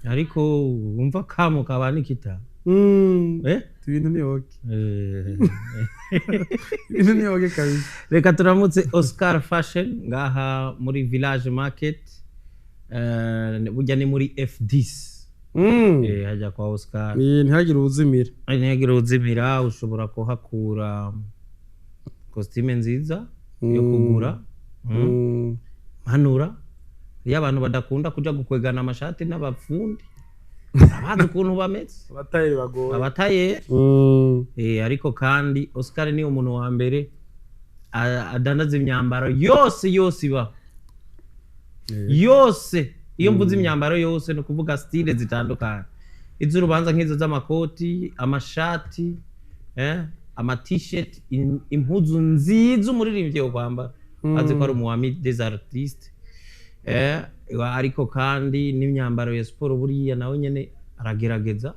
Ariko wumva kamo kaba nikita. Eh? Ibintu ni okay. Eh. Ibintu ni okay kabisa. Reka turamutse Oscar Fashion ngaha muri Village Market. Burya ni muri F10. Hajya kwa Oscar. Ntihagire uwuzimira. Ntihagire uzimira. Ushobora kuhakura costume nziza yo kugura. Mpanura iyo abantu badakunda kuja gukwegana amashati n'abafundi, abazi ukuntu bameze. Abatayeri bagoye. Abatayeri. Ariko kandi Oscar ni umuntu wa mbere adandaza imyambaro yose yose ibaho yose. Iyo mvuze imyambaro yose, ni ukuvuga style zitandukanye, iz'urubanza nk'izo z'amakoti, amashati, ama t-shirt, impuzu nziza umuririmbyi yo kwambara, azi ko ari umu ami des artistes. Ariko kandi n'imyambaro ya siporo buriya nawe nyene aragerageza.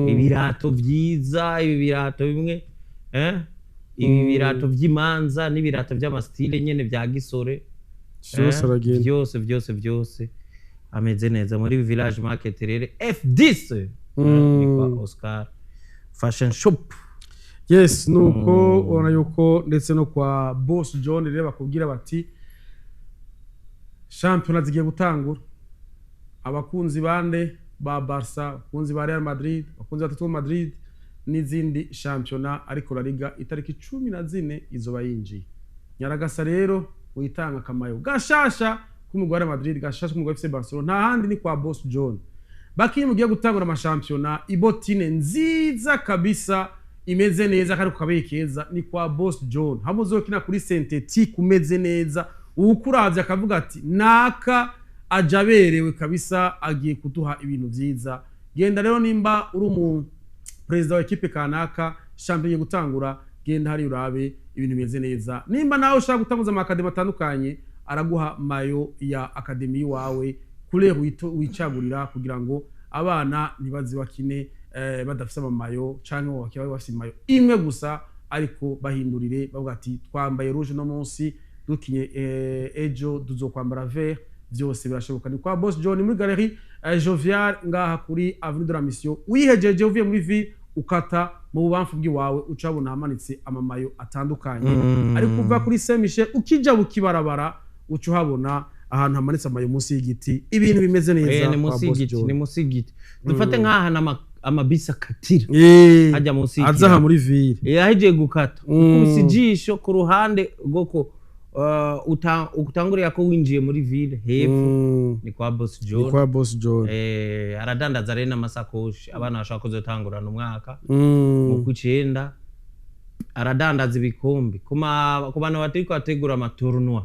Ibirato vyiza, ibi birato bimwe, ibi birato vy'imanza n'ibirato vy'ama style nyene vya gisore. Vyose aragenda. Byose byose byose, ameze neza muri Village Market rero F10, ni kwa Oscar Fashion Shop. Yes, nuko ubona yuko ndetse no kwa Boss John rero bakubwira bati shampiyona zigiye gutangura. Abakunzi bande ba Barca, abakunzi ba Real Madrid, abakunzi ba Atletico Madrid n'izindi shampiyona, ariko La Liga itariki 14 izoba yinjiye. Nyaragasa rero witanga akamayo gashasha k'umugwi wa Real Madrid, gashasha k'umugwi wa FC Barcelona, nta handi ni kwa Boss John. Bakinyi mugiye gutangura amashampiyona, ibotine nziza kabisa imeze neza kandi kukabeyi keza ni kwa Boss John. Hamwe uzokina kuri synthétique umeze neza, uwukuravye akavuga ati naka aja aberewe kabisa, agiye kuduha ibintu vyiza. Genda rero nimba uri umu perezida wa ekipe kanaka, shampiyona igiye gutangura, genda hari urabe ibintu bimeze neza. Nimba nawe ushaka gutanguza ama académie atandukanye, araguha maillot ya académie iwawe kure wicagurira kugira ngo abana ntibaze bakine badafise ama maillot canke ngo bakine bafise maillot imwe gusa, ariko bahindurire bavuga ati twambaye rouge no munsi dukinye, ejo tuzokwambara vert. Byose birashoboka, ni kwa Boss John muri Galerie Jovial ngaha kuri Avenue de la Mission. Wihejeje uvuye muri ville, ukata mu bubamfu bw'iwawe, ucabona hamanitse ama maillot atandukanye. Ariko uva kuri Saint Michel ukija bukibarabara, uca uhabona ahantu hamanitse ama maillot munsi y'igiti, ibintu bimeze neza. Ni kwa munsi Boss y'igiti. John. Ni munsi y'igiti, dufate nk'ahantu amabisi akatira hajya munsi aza aha y'ikiraro. Muri ville. Yahejeje gukata, ukubise ijisho ku ruhande rwo ko utangurira ko winjiye muri ville hepfo, ni kwa Boss Ni John. kwa Boss John. Aradandaza rero n'amasakoshi abana bashobora kuzotangurana umwaka mu kw'icenda. Aradandaza ibikombe ku bantu batariko bategura ama tournois.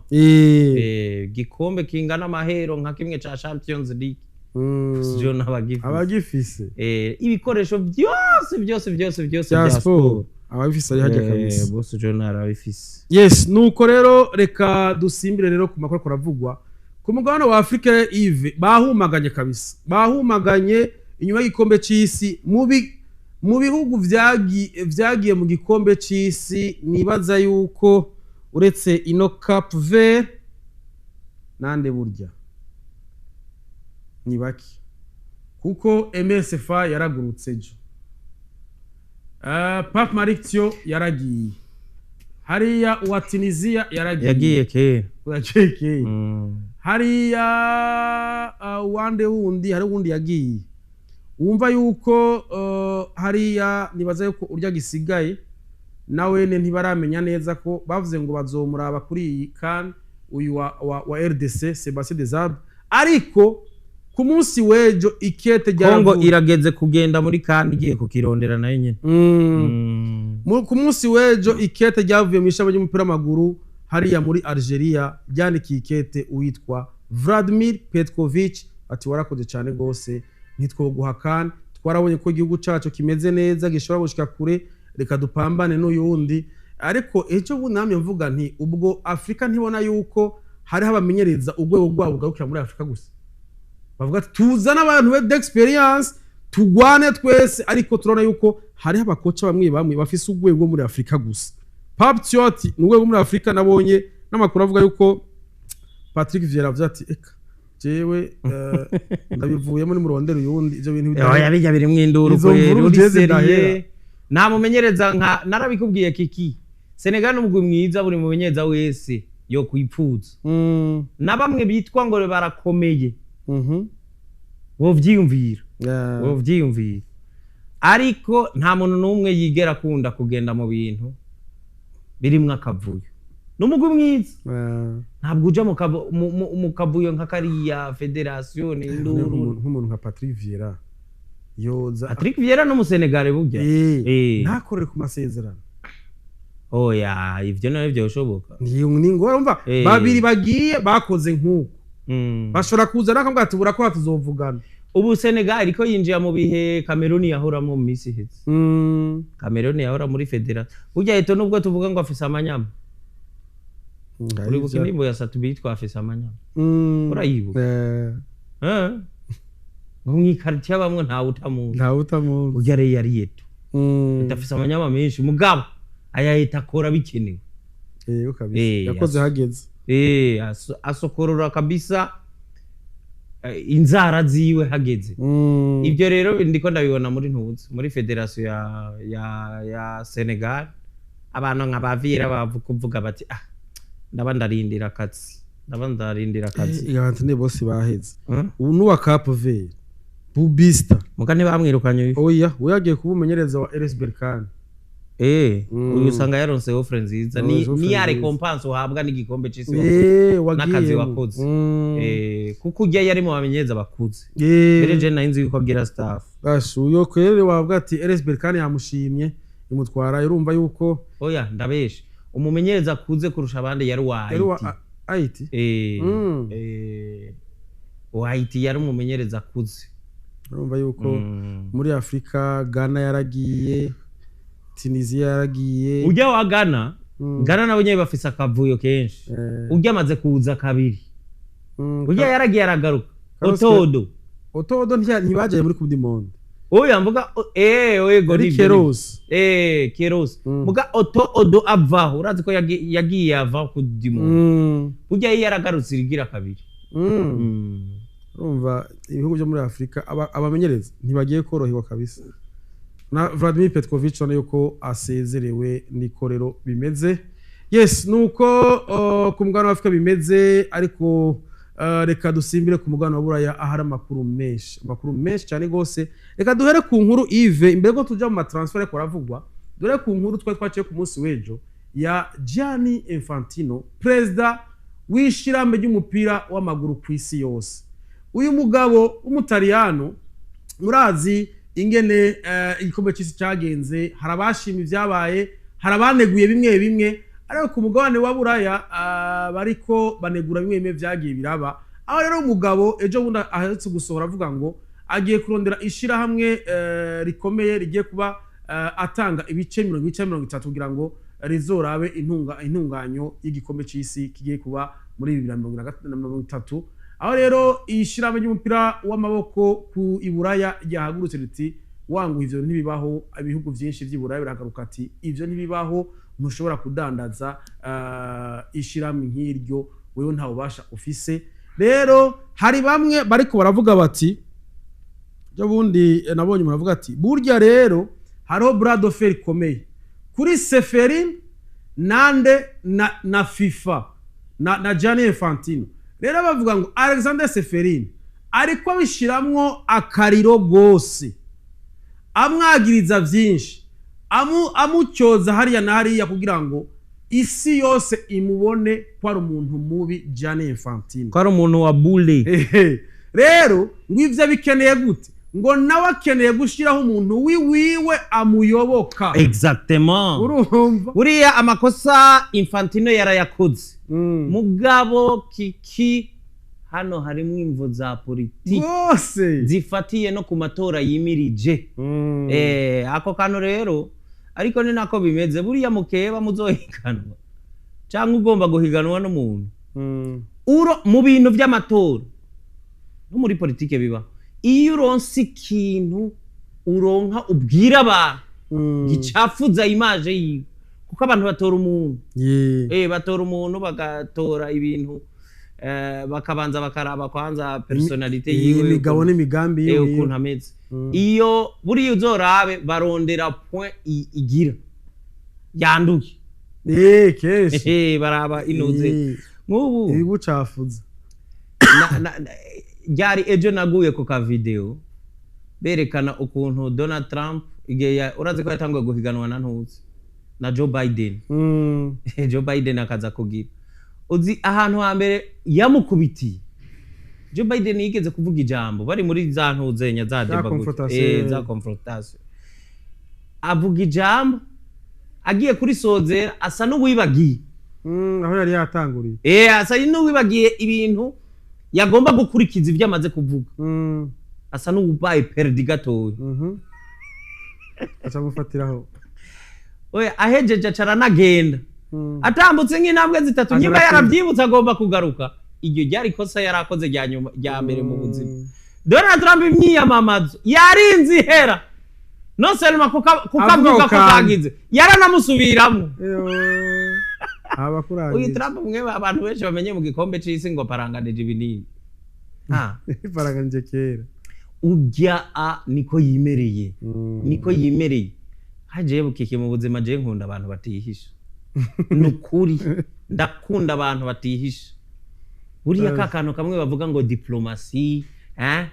Gikombe kingana amahero nka kimwe ca Champions League, Boss John abagifise. Abagifise. Ibikoresho byose byose byose byose bya bya siporo. siporo. Ababifise ari hajya kabisa. Boss John arabifise. Yes, nuko rero reka dusimbire rero ku makuru kuravugwa ku mugabane wa Afrika. Yves, bahumaganye kabisa, bahumaganye inyuma y'igikombe c'isi. Mu bihugu vyagiye mu gikombe c'isi, nibaza yuko uretse ino Cap Vert nande burya ni bake, kuko MSFA yaragurutse ejo, Pape Malick Thiaw yaragiye hariya, uwa Tunisia yaragiye. Yagiye kera. Yagiye kera. Hariya uwande wundi, hari wundi yagiye, wumva yuko hariya nibaza yuko urya gisigaye nawene ntibaramenya neza ko bavuze ngo bazomuraba kuri iyi CAN, uyu wa RDC Sebastien Desabre. Ariko ku munsi w'ejo ikete Kongo ryaravuye. irageze kugenda muri kandi igiye kukirondera nayo nyene. Ku munsi w'ejo ikete ryavuye mu ishami ry'umupira w'amaguru hariya muri Algeria, ryandikiye ikete uwitwa Vladimir Petkovic ati warakoze cyane rwose, ntitwoguha kandi twarabonye ko igihugu cyacu kimeze neza, gishobora gushika kure, reka dupambane n'uyundi. Ariko ejo bundi namye mvuga nti ubwo Afurika ntibona yuko hariho abamenyereza urwego rwabo rugarukira muri Afurika gusa, bavuga ati tuzane abantu be d'expérience tugwane twese, ariko turabona yuko hariho aba coach bamwe bamwe bafise urwego muri Afurika gusa. Pape Thiaw ati ni urwego muri Afurika. Nabonye n'amakuru avuga yuko Patrick Vieira avuze ati eka Jewe ndabivuyemo, nimurondera uyundi, ivyo bintu Oya, bijya birimwo induru. Izo Kweri, mvururu uri je sérieux? zidahera. Nta mumenyereza nka, narabikubwiye kiki, Senegal n'umugwi mwiza buri mumenyereza wese yo kwipfuza, na bamwe bitwa ngo barakomeye wovyiyumvira, wovyiyumvira, ariko nta muntu n'umwe yigera akunda kugenda mu bintu birimwo akavuyo. N'umugwi mwiza, ntabwo uja mu kavuyo nka kariya, fédération ni induru. Nk'umuntu nka Patrick Vieira yoza. Patrick Vieira no mu Senegal burya. Ntakorere ku masezerano. Oya, ivyo nawe vyoshoboka. Ni ngora, umva, babiri bagiye bakoze nk'uko bashobora kuza nakambwira ati burakora, tuzovugana. Ubu Senegal iriko yinjira mu bihe Cameroon yahoramo mu misi iheze. Cameroon yahora muri fédération burya. Eto'o, nubwo tuvuga ngo afise amanyama, uribuka indirimbo ya Sat-B yitwa "Afise amanyama"? Urayibuka? Eh. Eh? Ngo mw'ikaritiye bamwe ntawe utamuzi. Ntawe utamuzi. Burya rero yari Eto'o. Eto'o afise amanyama menshi, mugabo aya Eto'o akora bikenewe. Yego kabisa. Yakoze hageze. Asokorora kabisa inzara ziwe hageze. Ibyo rero ndiko ndabibona muri ntuzi, muri fédération ya Senegal, abantu nka ba Vieira bavuga kuvuga bati: "Ah, ndaba ndarindira akazi, ndaba ndarindira akazi." Abantu ni bose baheze. Ubu n'uwa Cap Vert, Bubista. Muga ntibamwirukanye uyu? Oya, we yagiye kuba umumenyereza wa RS Berkane. Uyu usanga yaronse offre nziza, ni Yaronse offre ni ya nziza. récompense uhabwa n'igikombe c'isi wakoze. Wagiyemo. N'akazi wakoze. Kuko ujya yari mu bamenyereza bakuze mbere, je nari nzi yuko agira staff. Basha, uyo kwere wavuga ati RS Berkane yamushimye imutwara, urumva yuko Oya, ndabeshe, umumenyereza akuze kurusha abandi yari uwa yari wa Haiti. Haiti. Uwa Haiti yari umumenyereza akuze. Urumva yuko muri Afrika Ghana yaragiye, Tunisia yaragiye. Ujya wa Ghana, Ghana nabo nyene bafise akavuyo kenshi. Ujya amaze kuza kabiri. Ujya yaragiye aragaruka. Carlos Otodo. Otodo ntibajaye muri Coupe du Monde. Oya, mvuga oego. Yari Nivyo. Queiroz. Queiroz. Muga Otto Addo avaho, urazi ko yagiye ava ku Dimon. Burya yari yaragarutse irigira kabiri. Urumva ibihugu byo muri Afurika abamenyereza ntibagiye koroherwa kabisa. Na Vladimir Petkovic ubona yuko asezerewe, niko rero bimeze. Yes, nuko ku mugabane wa Afurika bimeze, ariko reka dusimbire ku mugabane wa Buraya ahari amakuru menshi, amakuru menshi cyane rwose. Reka duhere ku nkuru Yves, imbere ko tuja mu matransfer ariko aravugwa, duhere ku nkuru twari twaciye ku munsi w'ejo ya Gianni Infantino, perezida w'ishirahamwe ry'umupira w'amaguru ku isi yose. Uyu mugabo w'umutaliyano, murazi ingene igikombe cy'isi cyagenze, hari abashima ibyabaye, hari abaneguye bimwe bimwe, ariko ku mugabane wa Buraya bariko banegura bimwe bimwe vyagiye biraba. Aho rero umugabo ejo bundi aherutse gusohora avuga ngo agiye kurondera ishirahamwe rikomeye rigiye kuba atanga ibice 20 cyangwa 30 kugira ngo rizorabe intunganyo y'igikombe cy'isi kigiye kuba muri 2030. Aho rero ishirahamwe ry'umupira w'amaboko ku Iburaya ryahagurutse riti: "Wanguha, ivyo ntibibaho." Ibihugu vyinshi vy'Iburaya biragaruka ati: "Ivyo ntibibaho, ntushobora kudandaza ishirahamwe nk'iryo, wewe nta bubasha ufise." Rero hari bamwe bariko baravuga bati, ejo bundi nabonye umuntu avuga ati burya rero hariho bras de fer ikomeye kuri Ceferin nande na FIFA na Gianni Infantino. Rero bavuga ngo Alexander Ceferin ariko abishiramwo akariro rwose, amwagiriza vyinshi, amucyoza hariya na hariya kugira ngo isi yose imubone ko ari umuntu mubi, Gianni Infantino. Ko ari umuntu wa bule. Ehe. Rero ngo ivyo bikeneye gute? Ngo nawe akeneye gushyiraho umuntu wiwiwe amuyoboka. Exactement. Urumva. Buriya amakosa Infantino yarayakoze, mugabo kiki hano harimo imvo za politiki rwose zifatiye no ku matora yimirije. Ako kantu rero, ariko ni nako bimeze buriya, mukeba muzohiganwa cyangwa ugomba guhiganwa n'umuntu uro mu bintu by'amatora no muri politike bibaho, iyo uronse ikintu uronka ubwira abantu gicafuza image yiwe, kuko abantu batora umuntu, batora umuntu, bagatora ibintu. bakabanza bakaraba kwanza personnalité yiwe, imigabo n'imigambi yiwe, ukuntu ameze. Iyo buriya uzorabe, barondera point igira yanduye. Kenshi. Baraba inuze nk'ubu ibigucafuza. Ryari ejo naguye ku ka video berekana ukuntu Donald Trump igihe urazi ko yatanguye guhiganwa na ntuzi na Joe Biden. Joe Biden akaza kugira, uzi ahantu hambere yamukubitiye, Joe Biden yigeze kuvuga ijambo bari muri za ntuzenya za Za débat gutya. confrontation. Za confrontation, avuga ijambo, agiye kurisozera asa n'uwibagiye Aho yari yatanguriye. Asa n'uwibagiye ibintu yagomba gukurikiza ibyo amaze kuvuga. Asa n'ubaye perdu gatoya. Aca amufatiraho. Oya, ahejeje aca aranagenda. Atambutse nk'intambwe zitatu, Aza nyuma aratsinda. yarabyibutse agomba kugaruka. Iryo ryari ikosa yari akoze rya nyuma, rya mbere mu buzima. Donald Trump imyiyamamazo yarinze ihera, non seulement kukavuga Avuga ko kantu. kagize, yaranamusubiramo. Eyo, aba Uyu kurangije. Trump mwe abantu benshi bamenye mu gikombe c'isi ngo paranganije ibinini. Ah, paranganje kera. Urya a niko yimereye. Niko yimereye. Hajewe bukeke mu buzima, je nkunda abantu batihisha, ni ukuri ndakunda abantu batihisha. Buriya ka kantu kamwe bavuga ngo diplomatie, eh?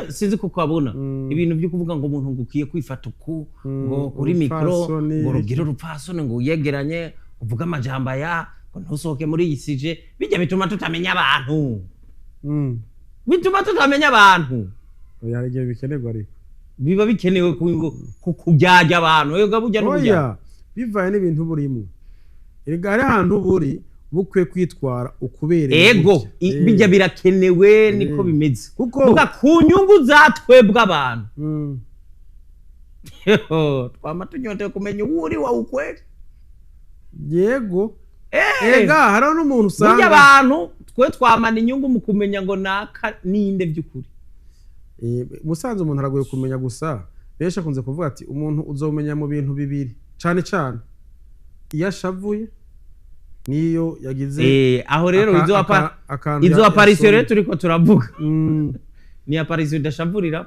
Sinzi kuko abona ibintu byo kuvuga ngo umuntu ngo ukwiye kwifata uku, ngo kuri micro, urupfasoni, ngo rugire urupfasoni, ngo uyegeranye, uvuge amajambo aya, ngo ntusohoke muri iyi sujet. Bijya bituma tutamenya abantu. Bituma tutamenya abantu. Oya, hari igihe bikenerwa ariko. Biba bikenewe kuryarya abantu, ega burya n'uburya. Oya, bivaye n'ibintu burimo. Erega hari ahantu buri bukwiye kwitwara ukubereye. Ego, gutya. Bijya birakenewe, niko bimeze. Muga ku nyungu za twebwe abantu, twama tunyotewe kumenya uwo uri wawe ukweli. Yego, ega hariho n'umuntu Burya usanga abantu twe twamana inyungu mu kumenya ngo naka ninde by'ukuri. Musanze umuntu aragoye kumenya. Gusa benshi akunze kuvuga ati umuntu uzomenya mu bintu bibiri cane cane: iyo ashavuye n'iyo yagize Aho rero izo akantu izo apparition yasomye. rero turiko turavuga ni apparition idashavurira.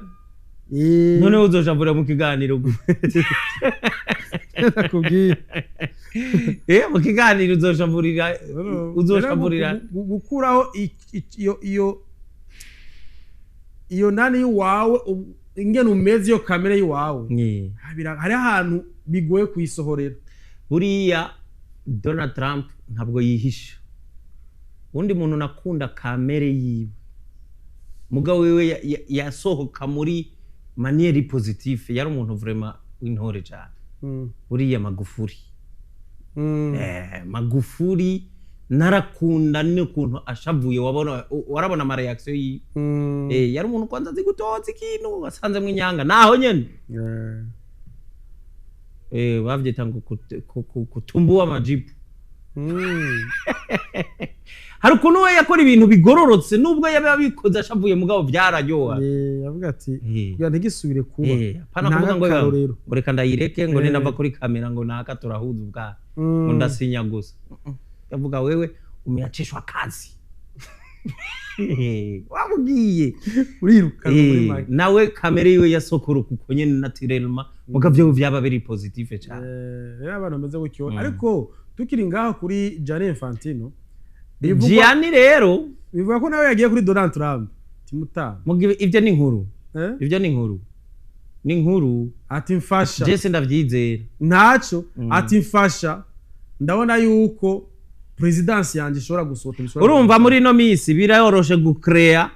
Noneho uzoshavurira mu kiganiro gute? Nakubwiye. Mu kiganiro uzoshavurira, uzoshavurira. Rero gukuraho iyo nani y'iwawe, ingene umeze, iyo kamere y'iwawe, hari ahantu bigoye kuyisohorera. Buriya Donald Trump ntabwo yihisha. Undi muntu nakunda kamere yiwe, mugabo wiwe yasohoka muri manière positive, yari umuntu vraiment w'intore cyane. Buriya Magufuri. Magufuri narakunda n'ukuntu ashavuye, wabona, warabona ama réaction yiwe. Yari umuntu kwanza azi gutoza ikintu asanzemwo inyanga naho nyene. Bavyita ngo kutumbua majibu. Hari ukuntu we yakora ibintu bigororotse, nubwo yaba abikoze ashavuye, mugabo byararyoha. Avuga ati kugira ntigisubire kuba. Apana Ntange kuvuga ngo akarorero. ngo reka ndayireke, ngo ninava kuri kamera ngo naka turahuza ubwaha, ngo ndasinya gusa. Yavuga wewe umeachishwa kazi, wamubwiye. Urirukanwa muri make. Nawe kamere yiwe yasokora kuko nyene naturellement, mugabo vyo vyaba biri positif cyane. Rero abantu bameze gutyo. Ariko tukiri ngaho kuri Gianni Infantino, Gianni rero bivugwa ko nawe yagiye kuri Donald Trump timutanga. Mugibe ibyo ni inkuru. Eh? Ibyo ni inkuru, ni inkuru. Ati mfasha. Jese ndavyizera. Ntaco, ati mfasha, ndabona yuko présidence yanjye ishobora gusohoka, bishobora Urumva, gusohoka. muri ino minsi birayoroshe gucréa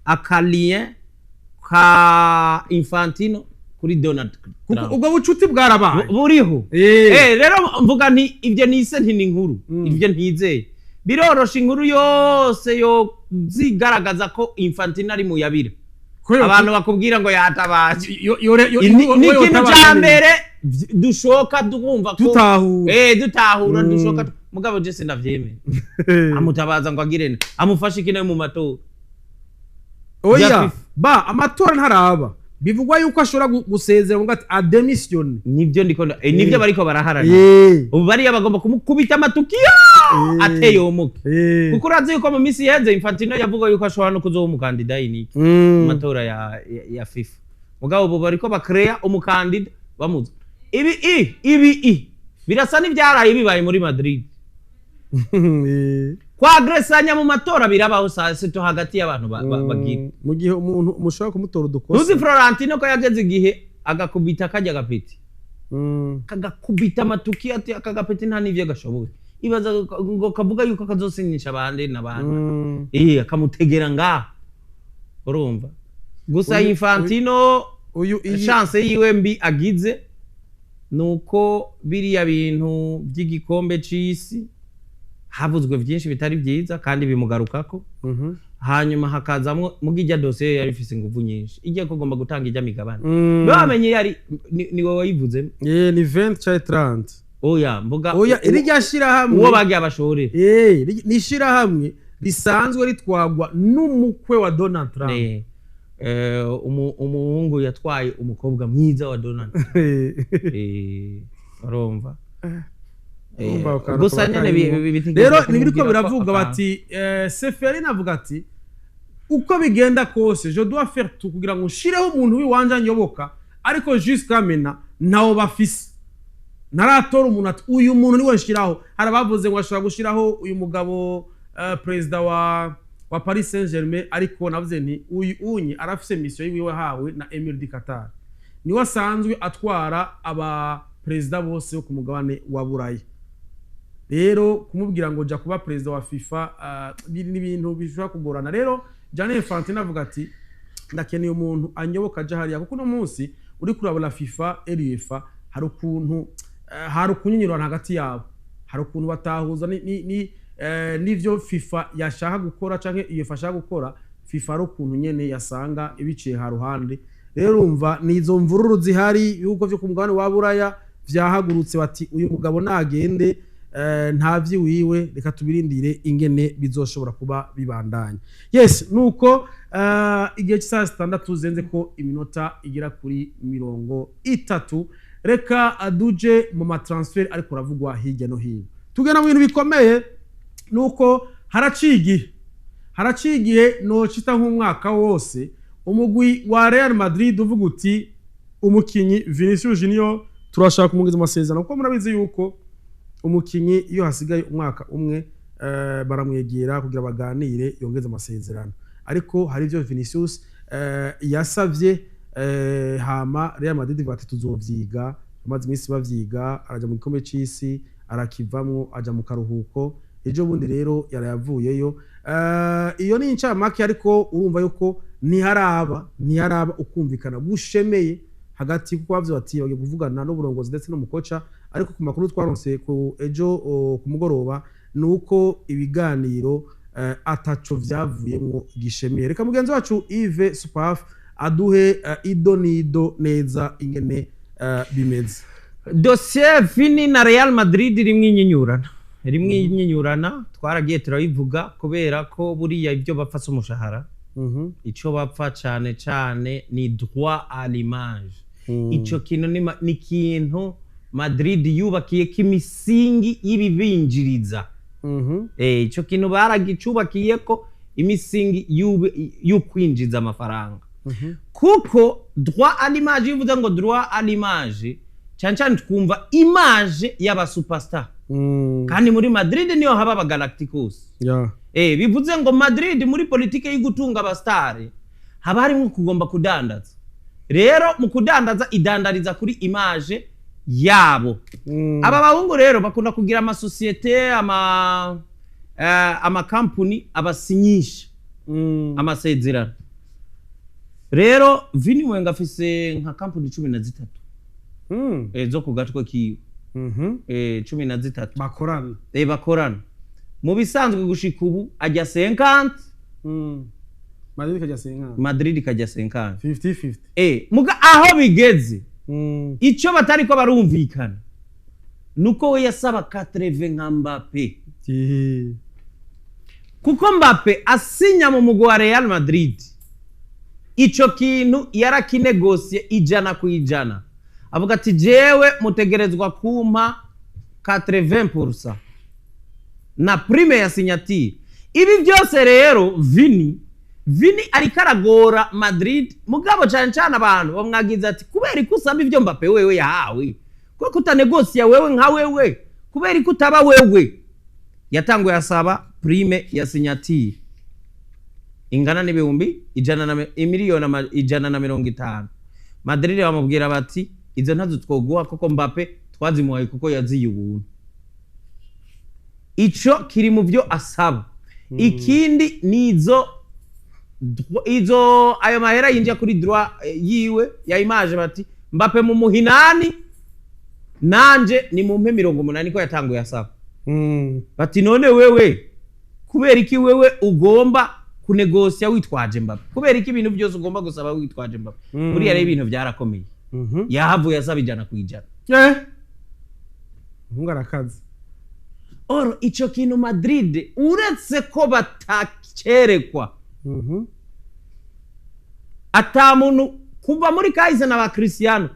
aka lien ka Infantino kuri Donald Kuko Trump. ubwo bucuti bwarabaye. Buriho. Rero mvuga nti ibyo nise nti ni inkuru. Ibyo ntizeye, biroroshe, inkuru yose yo zigaragaza ko Infantino ari muyabira, Ko abantu bakubwira ngo yatabaje. Ni yo ikintu yotabaje ca nyine. mbere dushoka twumva ko Tutahura. Dutahura. Dushoka, mugabo je sinavyemera amutabaza ngo agire amufashe ikine mu matora Oya. Ya FIFA. Ba amatora ntaraba. Bivugwa yuko ashobora gusezera ngo ati adémissionne. Nibyo ndiko nibyo bariko baraharanira. Ubu bariya bagomba kumukubita amatukiyo ateye umuke, kuko urazi yuko mu minsi iheze Infantino yavuga yuko ashobora no kuzoba umukandida yiniki mu matora ya FIFA. Mugabo ubu bariko bakreya umukandida bamuza. Ibi i birasa n'ivyaraye bibaye muri Madrid. Kwagresanya mu matora birabaho, saa sito hagati y'abantu bagira. Mu gihe umuntu mushobora kumutora udukosa. Ntuzi Florentino ko yageze igihe agakubita kajya gapeti, kagakubita amatuki ati aka gapeti nta n'ivyo gashoboye. Ibaza ngo kavuga yuko kazosinyisha abandi n'abandi, akamutegera ngaho. Urumva gusa Infantino, uyu iyi chance yiwe mbi agize nuko biriya bintu by'igikombe c'isi havuzwe byinshi bitari byiza kandi bimugarukako. Hanyuma hakazamwo muga ijya dosiye yari ifise inguvu nyinshi, igiye kugomba gutanga ijya migabane. Bamenye yari ni wowe wayivuze. Ni 20 canke 30. Oya, mvuga Oya, rirya shirahamwe. Uwo bagiye abashorera. Ni ishirahamwe risanzwe ritwagwa n'umukwe wa Donald Trump. Umuhungu yatwaye umukobwa mwiza wa Donald. Urumva. Urumva ako kantu Gusa kaba nyene karimo. bitegerezwa Rero nibiriko kumubwira ko biravuga bati Ceferin avuga ati uko bigenda kose je dois faire tout kugira ngo nshireho umuntu w'iwanje anyoboka, ariko jusqu'à maintenant ntawo bafise, ntaratora umuntu ati uyu muntu niwe nshiraho. Hari abavuze ngo ashobora gushiraho uyu mugabo, perezida wa Paris Saint-Germain, ariko navuze nti uyu unyi arafise mission yiwe yahawe na Emir du Qatar, niwe asanzwe atwara aba perezida bose bo ku mugabane wa Buraya. Rero kumubwira ngo jya kuba perezida wa FIFA ni ibintu bishobora kugorana. Rero Gianni Infantino avuga ati ndakeneye umuntu anyoboka aja hariya, kuko uno munsi uri kurabona FIFA, UEFA, hari ukuntu hari ukunyinyurana hagati yabo, hari ukuntu batahuza n'ivyo FIFA yashaka gukora canke UEFA ashaka gukora. FIFA ari ukuntu nyene yasanga ibiciye ha ruhande. Rero urumva ni izo mvururu zihari. Ibihugu vyo ku mugabane wa Buraya vyahagurutse bati uyu mugabo nagende, nta vyiwiwe. Reka tubirindire ingene bizoshobora kuba bibandanya. Yes, nuko igihe cy'isaha 6 zenze ko iminota igera kuri 30, reka aduje mu matransfer ariko uravugwa hirya no hino. Tugenda mu bintu bikomeye, nuko haraciye igihe, haraciye igihe nocita nk'umwaka wose, umugwi wa Real Madrid uvuga uti umukinyi Vinicius Junior turashaka kumugeza amasezerano, kuko murabizi yuko umukinyi iyo hasigaye umwaka umwe baramwegera kugira baganire yongeze amasezerano. Ariko hari ibyo Vinicius yasavye, hama Real Madrid bati tuzovyiga. Amaze iminsi bavyiga, araja mu gikombe c'isi, arakivamwo, aja mu karuhuko. Ejo bundi rero yarayavuyeyo. Iyo ni incamake, ariko urumva yuko ntiharaba ukumvikana gushemeye hagati, kuko bavyo bati bagiye kuvugana n'uburongozi ndetse n'umukoca. Ariko ku makuru twaronse ku ejo ku mugoroba nuko ibiganiro ataco vyavuyemwo gishemeye. Reka mugenzi wacu Yves Supaf aduhe ido nido neza ingene bimeze. Dosiye Vini na Real Madrid rimwe inyinyurana, rimwe inyinyurana, twaragiye turabivuga, kubera ko buriya ibyo bapfa si umushahara. Ico bapfa cane cane ni droit à l'image. Ico kintu ni ikintu Madrid yubakiyeko imisingi y'ibibinjiriza. Ico kintu baragicubakiyeko imisingi y'ukwinjiza amafaranga, kuko droit à l'image, iyo uvuze ngo droit à l'image, cyane cyane twumva image y'abasuperstar, kandi muri Madrid niyo haba abagalacticos. Bivuze ngo Madrid muri politike yo gutunga abastare haba harimo kugomba kudandaza. Rero mu kudandaza idandariza kuri image yabo. Aba bahungu rero bakunda kugira amasosiyete, amakampuni abasinyisha amasezerano. Rero Vini Wenga afise nka kampuni 13 zo ku gatwe kiwe. 13. Bakorana. Bakorana. Mu bisanzwe gushika ubu ajya 50, Madrid ikajya 50. Madrid ikajya 50. 50-50. Muga aho bigeze, ico batariko barumvikana nuko we yasaba 80 nka Mbappe, kuko Mbappe asinya mu mugwi wa Real Madrid. Ico kintu yarakinegosiye 100%, avuga ati: "Jewe mutegerezwa kumpa 80% na prime ya signature." Ibi byose rero Vini ariko aragora Madrid, mugabo cyane cyane abantu bamwagize ati: "Kubera ko usaba ibyo Mbappe wewe yahawe, kubera ko utanegosiya wewe nka wewe, kubera ko utaba wewe?" Yatanguye asaba prime ya signature ingana n'ibihumbi ijana na imiliyoni 150. Madrid bamubwira bati: "Izo ntazo twoguha, kuko Mbappe twazimuhaye kuko yaziye ubuntu." Ico kiri mu byo asaba. Ikindi ni izo ayo mahera yinjiye kuri droit yiwe ya image, bati: "Mbappe mu muhinani, nanje ni mumpe 80," ko yatanguye asaba. Bati: "None wewe kubera iki wewe ugomba kunegosya witwaje Mbappe? Kubera iki ibintu byose ugomba gusaba witwaje Mbappe?" Buriya rero ibintu byarakomeye. Yahavuye asaba 100%. Umuhungu arakaze. Oro ico kintu Madrid, uretse ko batacerekwa, ata muntu kuva muri kahise na ba Cristiano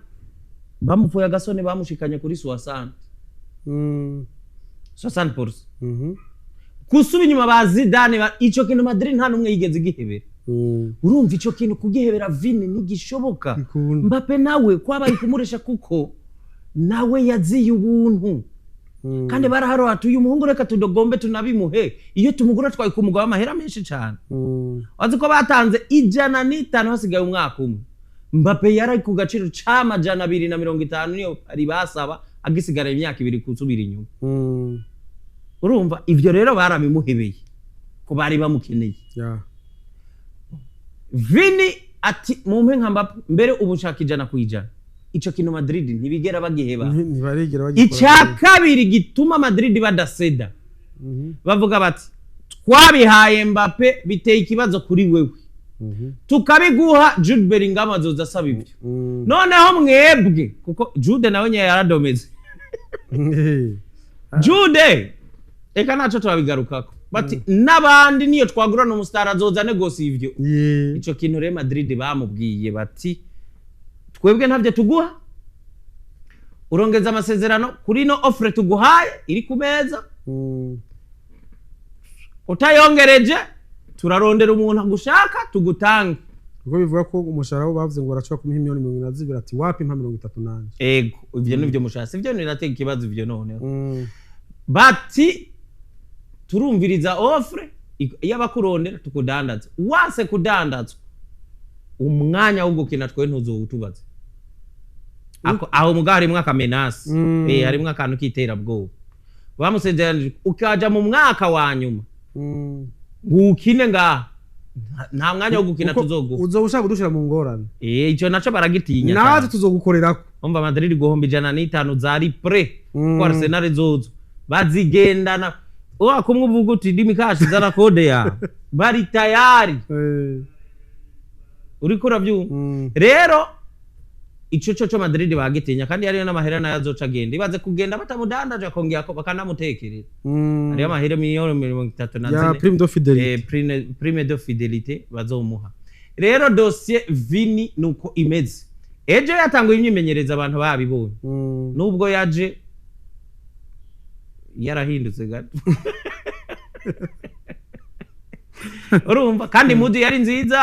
bamupfuye agasone bamushikanye kuri 60 60%, gusuba inyuma ba Zidane ico kintu Madrid nta numwe yigeze igihebera. Urumva ico kintu kugihebera Vini ntigishoboka. Bikunda. Mbappe nawe kwabaye kumuresha, kuko nawe yaziye ubuntu. Kandi baraharoha uyu muhungu, reka tudogombe tunabimuhe, iyo tumugura twari kumugaba amahera menshi cyane. Wazi ko batanze 105 hasigaye umwaka umwe? Mbappe yari ku gaciro c'250, niyo ari basaba agisigara imyaka 2 kusubira inyuma. Urumva ivyo rero barabimuhebeye ko bari bamukeneye. Vini ati: "Mumpe nka Mbappe, mbere ubu nshaka 100%." Ico kintu Madrid ntibigera bagiheba. Ntibarigera bagikora. Icya kabiri gituma Madrid badaseda, bavuga bati: "Twabihaye Mbappe, biteye ikibazo kuri wewe, tukabiguha, Jude Bellingham azoza asaba ibyo." Noneho mwebwe, kuko Jude nawe nyine yaradomeze. Jude reka naco turabigarukako, bati n'abandi niyo twagurana umusitari azoza negosi ivyo. Ico kintu rero Madrid bamubwiye bati: "Twebwe ntabyo tuguha, urongeza amasezerano kuri ino offre tuguhaye iri ku meza. Utayongereje, turarondera umuntu agushaka tugutange." Kuko bivuga ko umushahara wo bavuze ngo barashobora kumuha miliyoni 42, ati: "Wapi, mpa 30 nanje." Ego, ivyo nivyo mushaka, sivyo? Niratega ikibazo ivyo. Noneho bati: "Turumviriza offre y'abakurondera tukudandaza. Wase kudandazwa, umwanya wo gukina twe ntuzowutubaze." Aho mugabo harimwo akamenasi. Harimwo akantu k'iterabwoba. Bamusezeranije ukaja mu mwaka wa nyuma ngo ukine ngaha, nta mwanya wo gukina Kuko tuzoguha. Uzoba ushaka kudushira mu ngorane. Ico naco baragitinya natwe cane. Tuzogukorerako. Umva, Madrid guhomba 105 zari prêt, ko Arsenal zozo bazigendana, wa kumwe uvuga uti: "Dimikashi, zana code yawe," bari tayari. Uriko uravyumva? Rero ico co Madrid bagitinya, kandi hariyo n'amahera nayo azoca agenda. Ibaze kugenda batamudandaje, akongera ko bakanamutekerera. Hariyo amahera miliyoni 34 ya prime de fidélité. Prime de fidélité bazomuha. Rero dossier Vini nuko imeze. Ejo yatanguye imyimenyerezo, abantu babibonye. Nubwo yaje yarahindutse gato, urumva, kandi mood yari nziza,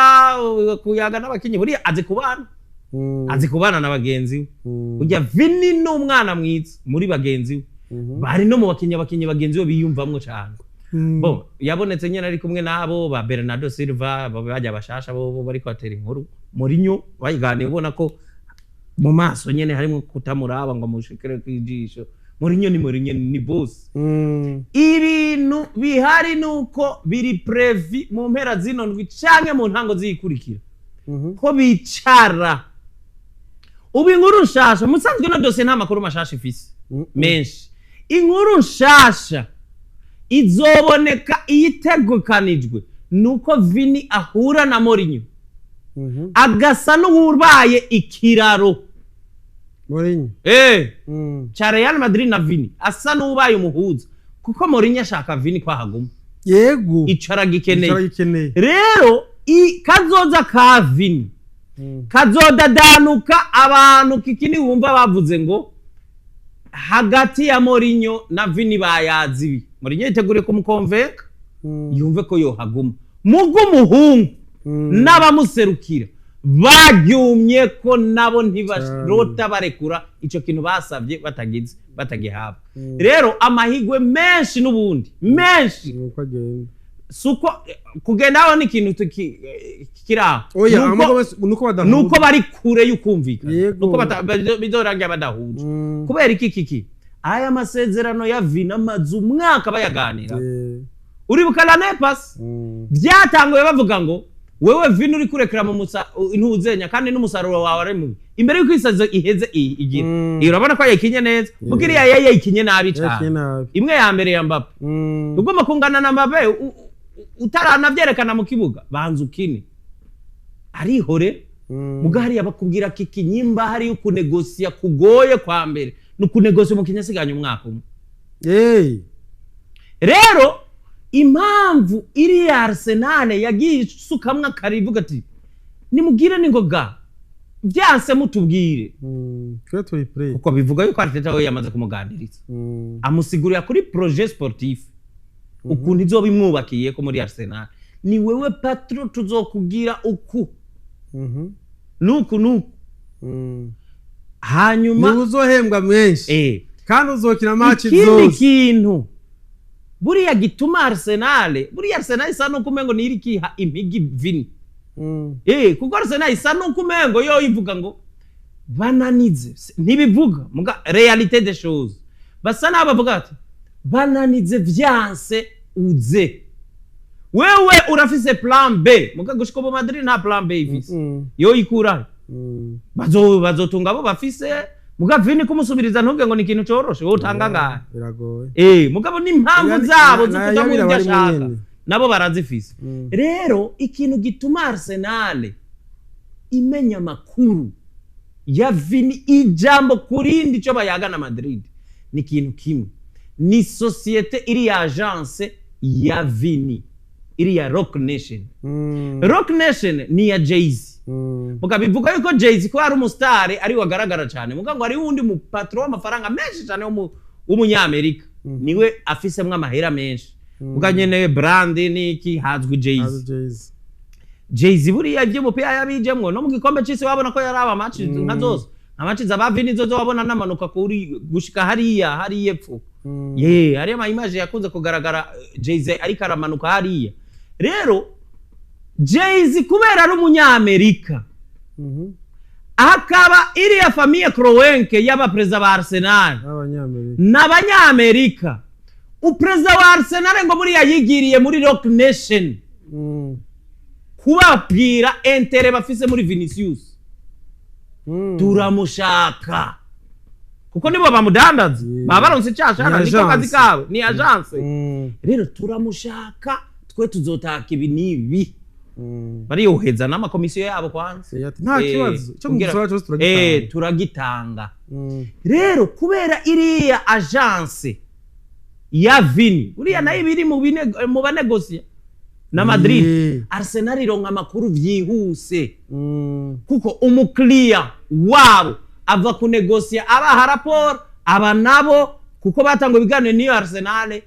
kuyaga n'abakinyi, buriya azi kubana. Azi kubana na bagenzi we. Burya Vini ni umwana mwiza muri bagenzi we, bari no mu bakinyi, abakinyi bagenzi we biyumvamwo cyane. Bo yabonetse nyine ari kumwe n'abo ba Bernardo Silva bajya bashasha, bo bariko batera inkuru. Mourinho bayiganiye, ubona ko mu maso nyene harimo kutamuraba ngo amushikire kw'ijisho. Mourinho ni Mourinho, ni boss. Ibintu bihari nuko biri prévu mu mpera zino ndwi canke mu ntango ziyikurikira ko bicara. Ubu inkuru nshasha, musanzwe ino dosiye nta makuru mashasha ifise menshi, inkuru nshasha izoboneka iyitegekanijwe nuko Vini ahura na Mourinho, agasa n'uwubaye ikiraro. Mourinho. Ca Real Madrid na Vini, asa n'uwubaye umuhuza, kuko Mourinho ashaka Vini ko ahaguma. Ico aragikeneye. Ico aragikeneye. Rero Kazoza ka Vini kazodadanuka. Abantu kikini wumva bavuze ngo hagati ya Mourinho na Vini bayazi ibi. Mourinho yiteguriye kumukonvenka yumve ko yohaguma, mugo umuhungu n'abamuserukira baryumye ko nabo ntibarota barekura ico kintu basavye batagize batagihabwa. Rero amahigwe menshi n'ubundi menshi Nuko agenda. Suko kugenda aho ni ikintu kiri aho. Oya, nuko badahuza. Nuko bari kure y'ukumvikana. Nuko bizorangira badahuje. Kubera iki kiki aya masezerano ya Vini amaze umwaka bayaganira. Uribuka l'année passée byatanguye bavuga ngo wewe Vini uri kurekera mu musa intuzenya kandi n'umusaruro wawe ari mubi imbere y'uko isazo iheze igira. Iyo urabona ko yayikinye neza, muga iriya yari yayikinye nabi Yakinye cane. Nabi. Imwe ya mbere ya Mbappe. Ugomba kungana na Mbappe utaranavyerekana mu kibuga, banza ukine arihore. Muga hariya bakubwira kiki nyimba hariyo kunegosiya kugoye kwa mbere ni ukunegosiya umukinnyi asiganye umwaka umwe. Rero impamvu iriya Arsenal yagiye isukamwo akari ivuga ati nimubwire ningoga byanse mutubwire. Twe turi prêt. Kuko bivuga yuko Arteta we yamaze kumuganiriza, amusigurira kuri projet sportif ukuntu izoba imwubakiye ko muri Arsenal ni wewe patron, tuzokugira uku nuku nuku. Hanyuma Niwe uzohembwa menshi kandi uzokina match ikindi zose. kintu buriya gituma Arsenal, buriya Arsenal isa nuko umengo niyo iriko iha impigi Vini. Kuko Arsenal isa nuko umengo yo ivuga ngo bananize. Ntibivuga muga réalité des choses basa n'abo bavuga ati bananize vyanse uze wewe urafise plan B, muga gushika ubu Madrid nta plan B ifise. Yo ikurahe? Bazotunga abo bafise, muga Vini kumusubiriza ntuge ngo ni ikintu coroshe, wowe utanga ngahe? Biragoye. Mugabo n'impamvu zabo zo na kutamuha yabira ibyo barimo ashaka nyene. nabo barazifise. Rero ikintu gituma Arsenal imenya amakuru ya Vini ijambo kurindi ico bayaga na Madrid ni ikintu kimwe, ni société iriya agence ya Vini, iriya Roc Nation. Roc Nation ni iya Jay-Z. Muga bivuga yuko Jay-Z ko ari umusitari ari wagaragara cyane, muga ngo ari wundi mu patron w'amafaranga menshi cyane w'umunyamerika niwe afisemwo amahera menshi, muga nyene brand niki hazwi Jay-Z. Azi Jay-Z. Jay-Z buriya iby'umupira yabijemwo no mu gikombe c'isi wabona ko yari aba match nka zose, nka match za Vini zozo wabona namanuka kuri gushika hariya hariya epfo. Ye hariya ama image yakunze kugaragara, Jay-Z ariko aramanuka hariya. Rero Jay-Z kubera ari umunyamerika akaba iriya famille Kroenke y'abaperezida ba Arsenal Abanyamerika. n'abanyamerika, uperezida wa Arsenal ngo buriya yigiriye muri Roc Nation kubabwira intérêt bafise muri Vinicius. Turamushaka kuko nibo bamudandaza. Baba baronse icashara Ni niko kazi agence. kabo, ni agence. Rero turamushaka, twe tuzotaka ibi n'ibi. Bariyoheza n'amakomisiyo yabo kwanza. Eh, ati, nta kibazo icyo mugusaba cyose turagitanga. Turagitanga. Rero kubera iriya agence ya Vini uriya nayo ibiri mu banegosiya na Madrid, Arsenal ironka amakuru vyihuse kuko umukiriya wabo ava kunegosiya abaha raporo aba nabo kuko batanga ibiganiro n'iyo Arsenal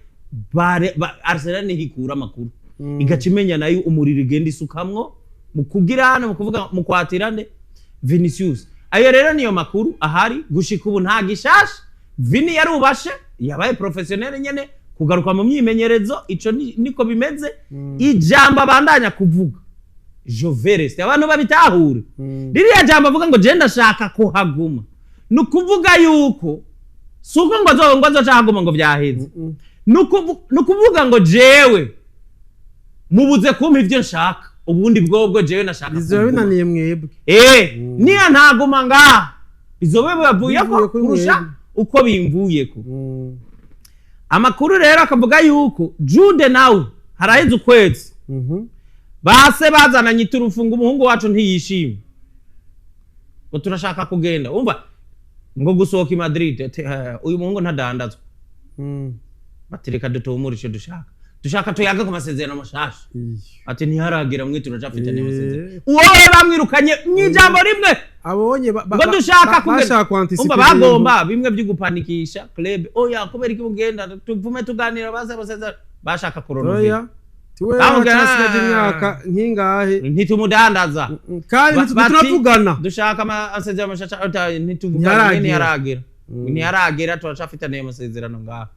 Arsenal niho ikura amakuru. Igaca imenya nayo umuriro igenda isukamwo mu kugira hano mu kuvuga mu kwatira nde Vinicius. Ayo rero niyo makuru ahari gushika ubu, nta gishasha. Vini yarubashe, yabaye professionnel nyene kugaruka mu myimenyerezo, ico niko bimeze. Ijambo abandanya kuvuga je vais rester, abantu babitahure. Ririya jambo avuga ngo je ndashaka kuhaguma ni ukuvuga yuko si uko ngo azoca ahaguma ngo vyaheze. Ni ukuvuga ngo jewe mubuze kumpa ivyo nshaka, ubundi bwobwo jewe nashaka Bizoba kuguma. binaniye mwebwe. Niya ntaguma ngaha bizoba bibavuyeko Bivuye kuri kurusha mwebwe. uko bimvuyeko. Amakuru rero akavuga yuko Jude nawe haraheze ukwezi base bazananye iturufu ngo umuhungu wacu ntiyishimye, ngo turashaka kugenda, umva ngo gusohoka i Madrid ati, uyu muhungu ntadandazwa. Bati reka dutumure icyo dushaka. Dushaka tuyage ku masezerano mashasha. Iyo. Ati ntiharagera, mwe turacafitanye amasezerano. Eh. Uwo we bamwirukanye mw'ijambo rimwe. Abonye Ngo dushaka bashaka kwanticipa. Umva, bagomba bimwe byo gupanikisha club. Oya, kubera iki mugenda? Tuvume tuganira base amasezerano, bashaka kuronova. Oya, tiwe. Bamubwira, Cyasigaje imyaka nkingahe? Ntitumudandaza. Kandi turavugana. Dushaka amasezerano mashasha, ntituvugana. Ntiyaragera. Ntiyaragera, ntiyaragera, turacafitaniye amasezerano ngaha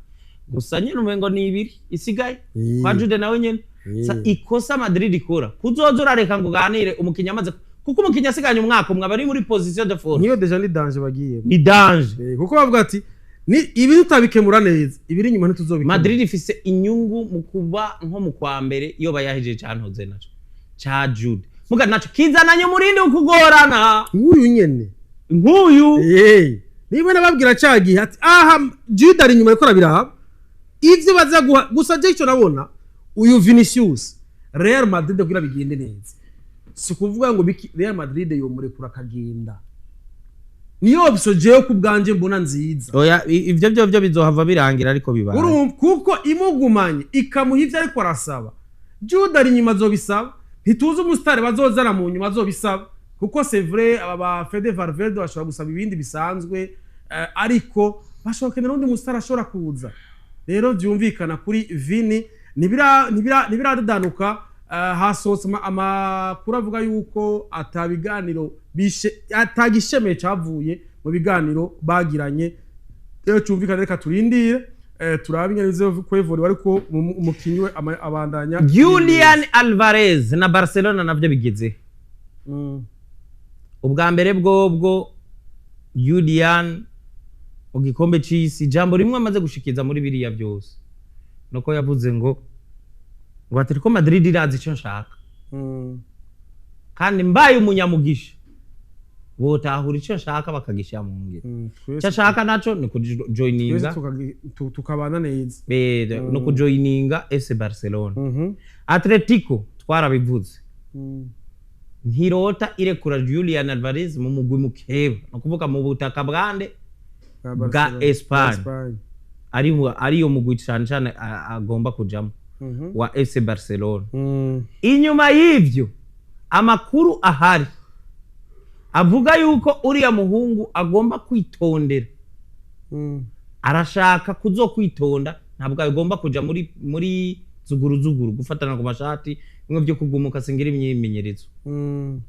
gusa nyine umengo ni ibiri isigaye. Kwa Jude nawe nyene. Sa ikosa Madrid ikora, kuzoza urareka ngo uganire umukinnyi amaze, kuko umukinnyi asiganye umwaka umwe aba ari muri position de force. Niyo déjà ni danger bagiyemo. Ni danger. Kuko bavuga ati ni ibi tutabikemura neza, ibiri inyuma ntituzobikemura. Madrid ifise inyungu mu kuba nko mu kwa mbere iyo bayahejeje cantoze naco ca Jude, muga naco kizananye umurindi ukugorana. Nk'uyu nyene. Nk'uyu. Niba nababwira ca gihe ati aha Jude ari inyuma ariko arabiraba ivyo baza guha gusa. Je icyo nabona, uyu Vinicius, Real Madrid kugira bigende neza, si ukuvuga ngo Real Madrid yomurekura akagenda. Niyo option jewe ku bwanje mbona nziza. Oya, ivyo byo bizohava birangira, ariko bibaye. Urumva, kuko imugumanye ikamuha ivyo ariko arasaba, Jude ari inyuma azobisaba. Ntituzi umusitari bazozana mu nyuma azobisaba, kuko c'est vrai, aba ba Fede Valverde bashobora gusaba ibindi bisanzwe, ariko bashobora gukenera undi musitari ashobora kuza. Rero byumvikana kuri Vini ntibiradadanuka. Hasohotse amakuru avuga yuko atabiganiro bishe, atagishemeye cavuye mu biganiro bagiranye. Rero cyumvikana, reka turindire, turabe ingene bizokwevura, ariko umukinyi we abandanya. Julian Alvarez na Barcelona navyo bigeze. Ubwa mbere bwobwo Julian mu gikombe c'isi, ijambo rimwe amaze gushikiza muri biriya byose nuko yavuze ngo Atletico Madrid irazi ico nshaka, kandi mbaye umunyamugisha botahura ico nshaka bakagishira mu ngiro. Ico ashaka naco ni twese kujoininga tukabana neza. No kujoininga FC Barcelona. Atletico twarabivuze, ntirota irekura Julian Alvarez mu mugwi mukeba, ni ukuvuga mu butaka bwande? Bwa Bwa Barcelona. Espagne. Espagne. Ari ariyo mugwi cane cane agomba kujamo wa FC Barcelona. Inyuma y'ivyo, amakuru ahari avuga yuko uriya muhungu agomba kwitondera. Arashaka kuzokwitonda, ntabwo agomba kuja muri zuguru zuguru gufatana ku mashati, bimwe byo kugumuka singira imyimenyerezo.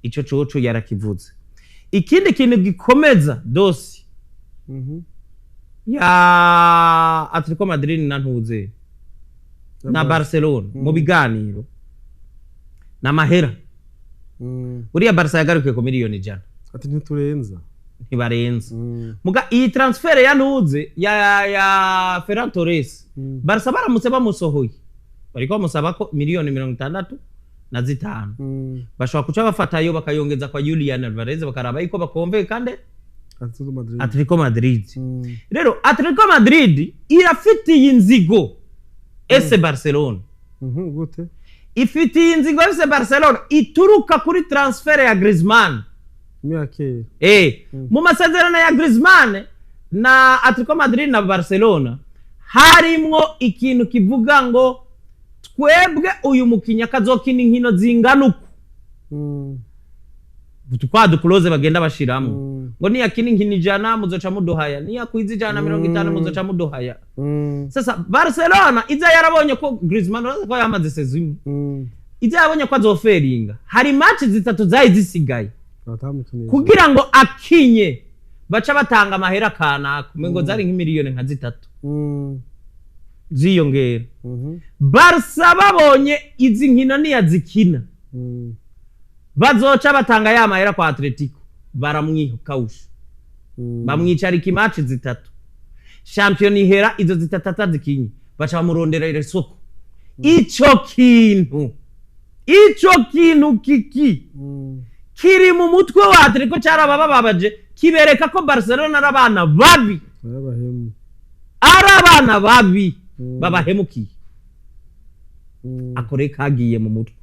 Ico coco yarakivuze. Ikindi kintu gikomeza dossier ya Atletico Madrid na ntuze na Barcelona mu biganiro n'amahera. Uriya Barca yagarukiye ku miliyoni 100. Ati ntiturenza. Ntibarenza. Muga iyi transfert ya ntuze ya Ferran Torres, Barca baramutse bamusohoye bariko bamusaba ko miliyoni 65. Bashobora kuca bafatayo bakayongeza kwa Julian Alvarez, bakaraba yuko bakonveka nde? Atletico Madrid. Atletico Madrid. Rero Atletico Madrid irafitiye inzigo FC Barcelona. Gute? Ifitiye inzigo FC Barcelona ituruka kuri transfert ya Griezmann. Imyaka kera. Mu masezerano ya Griezmann na Atletico Madrid na Barcelona harimwo ikintu kivuga ngo twebwe uyu mukinnyi akazokina inkino zingana uku, twa duclauses bagenda bashiramo, ngo niyakina inkino 100 muzoca muduhaya, niyakwiza 150 muzoca muduhaya. Sasa Barcelona iza yarabonye ko Griezmann, urazi ko yamaze saison imwe, iza yabonye ko azoferinga, hari match zitatu zari zisigaye Batamukinisha. kugira ngo akinye, baca batanga amahera kanaka, umengo zari nk'imiliyoni nka 3 ziyongera. Barca babonye izi nkino niyazikina bazoca batanga ya mahera kwa Atletico, baramwikawusha, bamwicarika imatch zitatu, shampiyona ihera izo zitatu atazikinye, baca bamurondera isoko. Ico kintu kiki kiri mu mutwe wa Atletico cyarabababaje, kibereka ko Barcelona ari abana babi. Arabahemu. Ari abana babi babahemukiye. Akore kagiye mu mutwe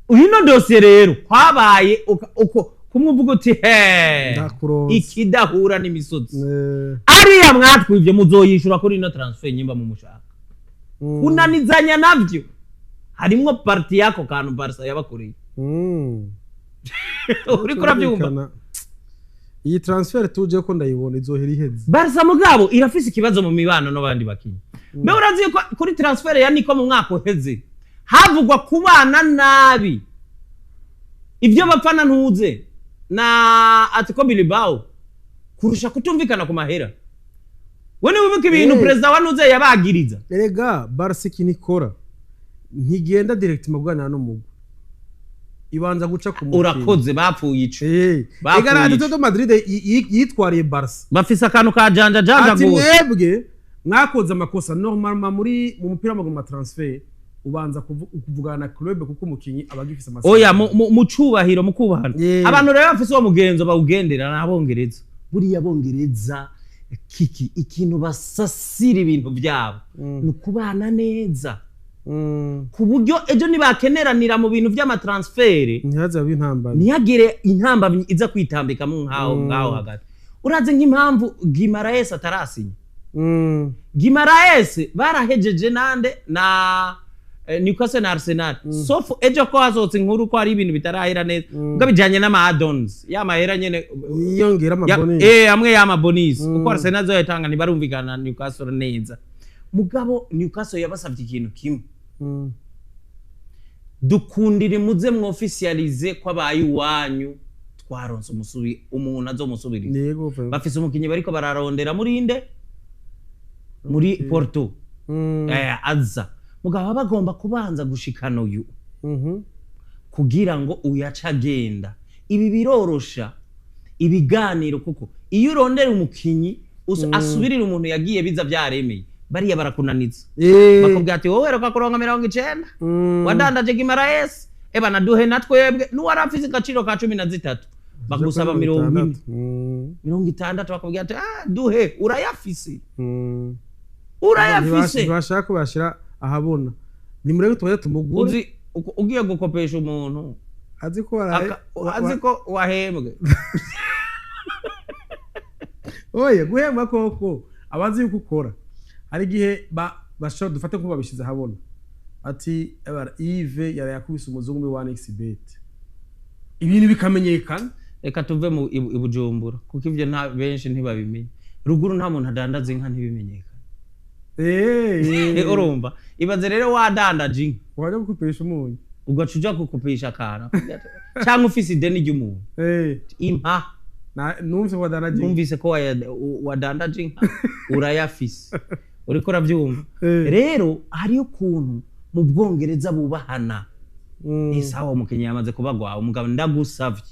ino dosiye rero kwabaye uko kumwe uvuga uti he Ndakuronse. ikidahura n'imisozi. Eh, Ariya mwatwivye muzoyishura kuri ino transfert nyimba mumushaka. Kunanizanya navyo harimwo partie y'ako kantu Barca yabakoreye. Uriko uravyumva? Turumvikana. Iyi transfert tuje ko ndayibona izohera iheze. Barca mugabo irafise ikibazo mu mibano n'abandi bakinyi. Mbe urazi yuko kuri transfert ya Nico mu mwaka uheze havugwa kubana nabi, ibyo bapfana ntuze na Atletico Bilbao kurusha kutumvikana ku mahera? We niwibuka ibintu perezida wa ntuze yabagiriza? Erega Barca ikintu ikora, ntigenda direct mu kuganira n'umugwi, ibanza guca ku mukinyi. Urakoze, bapfuye ico. Bapfuye Ega na ico. Atletico Madrid yitwariye Barca. Bafise akantu ka janja janja Ati gose. Mwebwe mwakoze amakosa. Normalement muri mu mupira w'amaguru, ma transfert ubanza kuvugana na club, kuko umukinyi aba agifise amasezerano. Oya, mu cubahiro, mu kubahana. Abantu rero bafise uwo mugenzo bawugendera n'abongereza. Buriya bongereza kiki ikintu basasira ibintu byabo ni ukubana neza, ku buryo ejo nibakeneranira mu bintu by'ama transfert ntihaze habe intambara. Ntihagire intambamyi iza kwitambikamo nkaho ngaho hagati. Urazi nk'impamvu Guimaraes atarasinya? Guimaraes barahejeje nande na Newcastle na Arsenal, sauf ejo ko hasohotse inkuru ko hari ibintu bitarahera neza, ubwo bijanye n'ama add-ons ya mahera nyene. Yiyongera ama bonus. Amwe y'ama bonus, kuko Arsenal zoyatanga, ntibarumvikana na Newcastle neza. Mugabo Newcastle yabasavye ikintu kimwe: "Dukundire muze mwofficialize ko abaye iwanyu, twaronse umuntu azomusubiriza." Yego. Bafise umukinyi bariko bararondera muri inde, muri Porto. Aza mugabo baba bagomba kubanza gushikana uyu kugira ngo uyace agenda. Ibi birorosha ibiganiro, kuko iyo urondera umukinyi asubirira umuntu yagiye, biza byaremeye, bariya barakunaniza. Bakubwira ati: "Wowe reka kuronka 90, wadandaje Guimaraes, eba naduhe na twebwe." N'uwari afise agaciro ka 13 bagusaba 40, 60. Bakubwira ati: "Ah, duhe, urayafise, urayafise." Ntibashaka ko bashyira ahabona, nimurebe tubaye tumugure. Uzi ugiye gukopesha umuntu azi ko azi ko wahembwe. Oye, guhembwa koko abazi yuko ukora, hari igihe bashobora, dufate ko babishyize ahabona ati: "Ebara, Yves yaraye yakubise umuzungu muri one xbet," ibintu bikamenyekana. Reka tuve mu i Bujumbura, kuko ivyo nta benshi ntibabimenya. Ruguru nta muntu adandaza inka ntibimenyekane. Urumva, ibaze rero wadandaje inka, wajya gukopesha umunyu, ugaca uja gukopisha akantu cyangwa ufise ideni ry'umuntu: "Impa." Numvise ko wadandaje inka. Numvise ko wadandaje inka, urayafise. Uriko uravyumva? Rero hariyo ukuntu mu Bwongereza bubahana. Isawa, umukinyi yamaze kubagwa, umugabo ndagusavye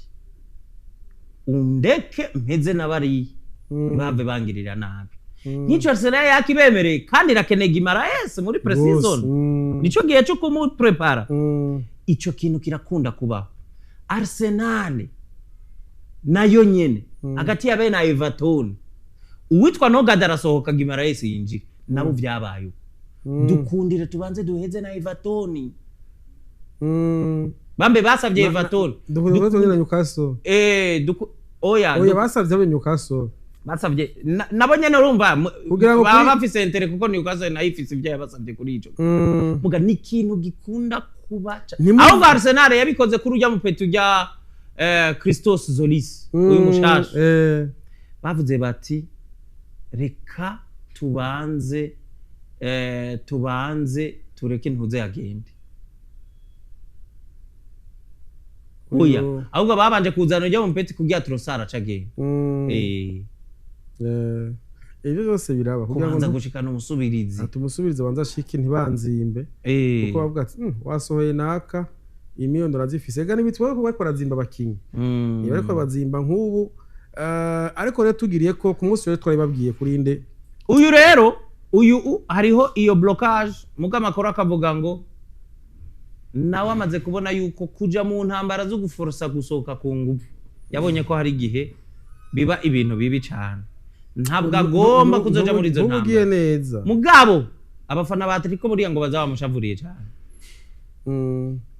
undeke mpeze n'abariya, ntibave bangirira nabi. Nk'ico Arsenal yakibemereye, kandi irakeneye Guimaraes muri pre-season. Rwose. Nico gihe cyo kumuprepara. Ico kintu kirakunda kubaho. Arsenal nayo nyene hagati ya bene Everton, uwitwa Nogad arasohoka, Guimaraes yinjira. Nabo vyabaye uko: "Dukundire tubanze duheze na Everton." Bambe basavye Everton. Dukunda na Newcastle. Oya. Oya, basavye abe Newcastle. Basavye nabo nyene, urumva Kugira ngo baba bafise intérêt, kuko Newcastle nayo ifise ivyo yabasavye kuri ico. Muga ni ikintu gikunda kuba ahubwo Arsenal yabikoze kuri urya mupeti urya Christos Tzolis, uyu mushasha. Bavuze bati: "Reka tubanze tubanze tureke ntuze yagende." Oya, ahubwo babanje kuzana urya mupeti kugira Trossard aca agenda. Ibyo byose biraba kugira ngo Kubanza gushikana umusubirizi. Ati umusubirizi abanza ashike, ntibanzimbe, kuko bavuga ati: wasohoye naka, iyi miliyoni urazifise." Ega n'ibitwa ko bariko barazimba abakinyi. Niba ariko bazimba nk'ubu, ariko rero tugiriye ko ku munsi rero twari babwiye kuri nde? Uyu rero uyu hariho iyo blocage, muga amakuru akavuga ngo nawe amaze kubona yuko kuja mu ntambara zo guforosa gusohoka ku nguvu, yabonye ko hari igihe biba ibintu bibi cane, ntabwo agomba kuzoja muri izo Ntubu ugiye ntambara. neza. Mugabo abafana ba Atletico buriya ngo bazaba bamushavuriye cane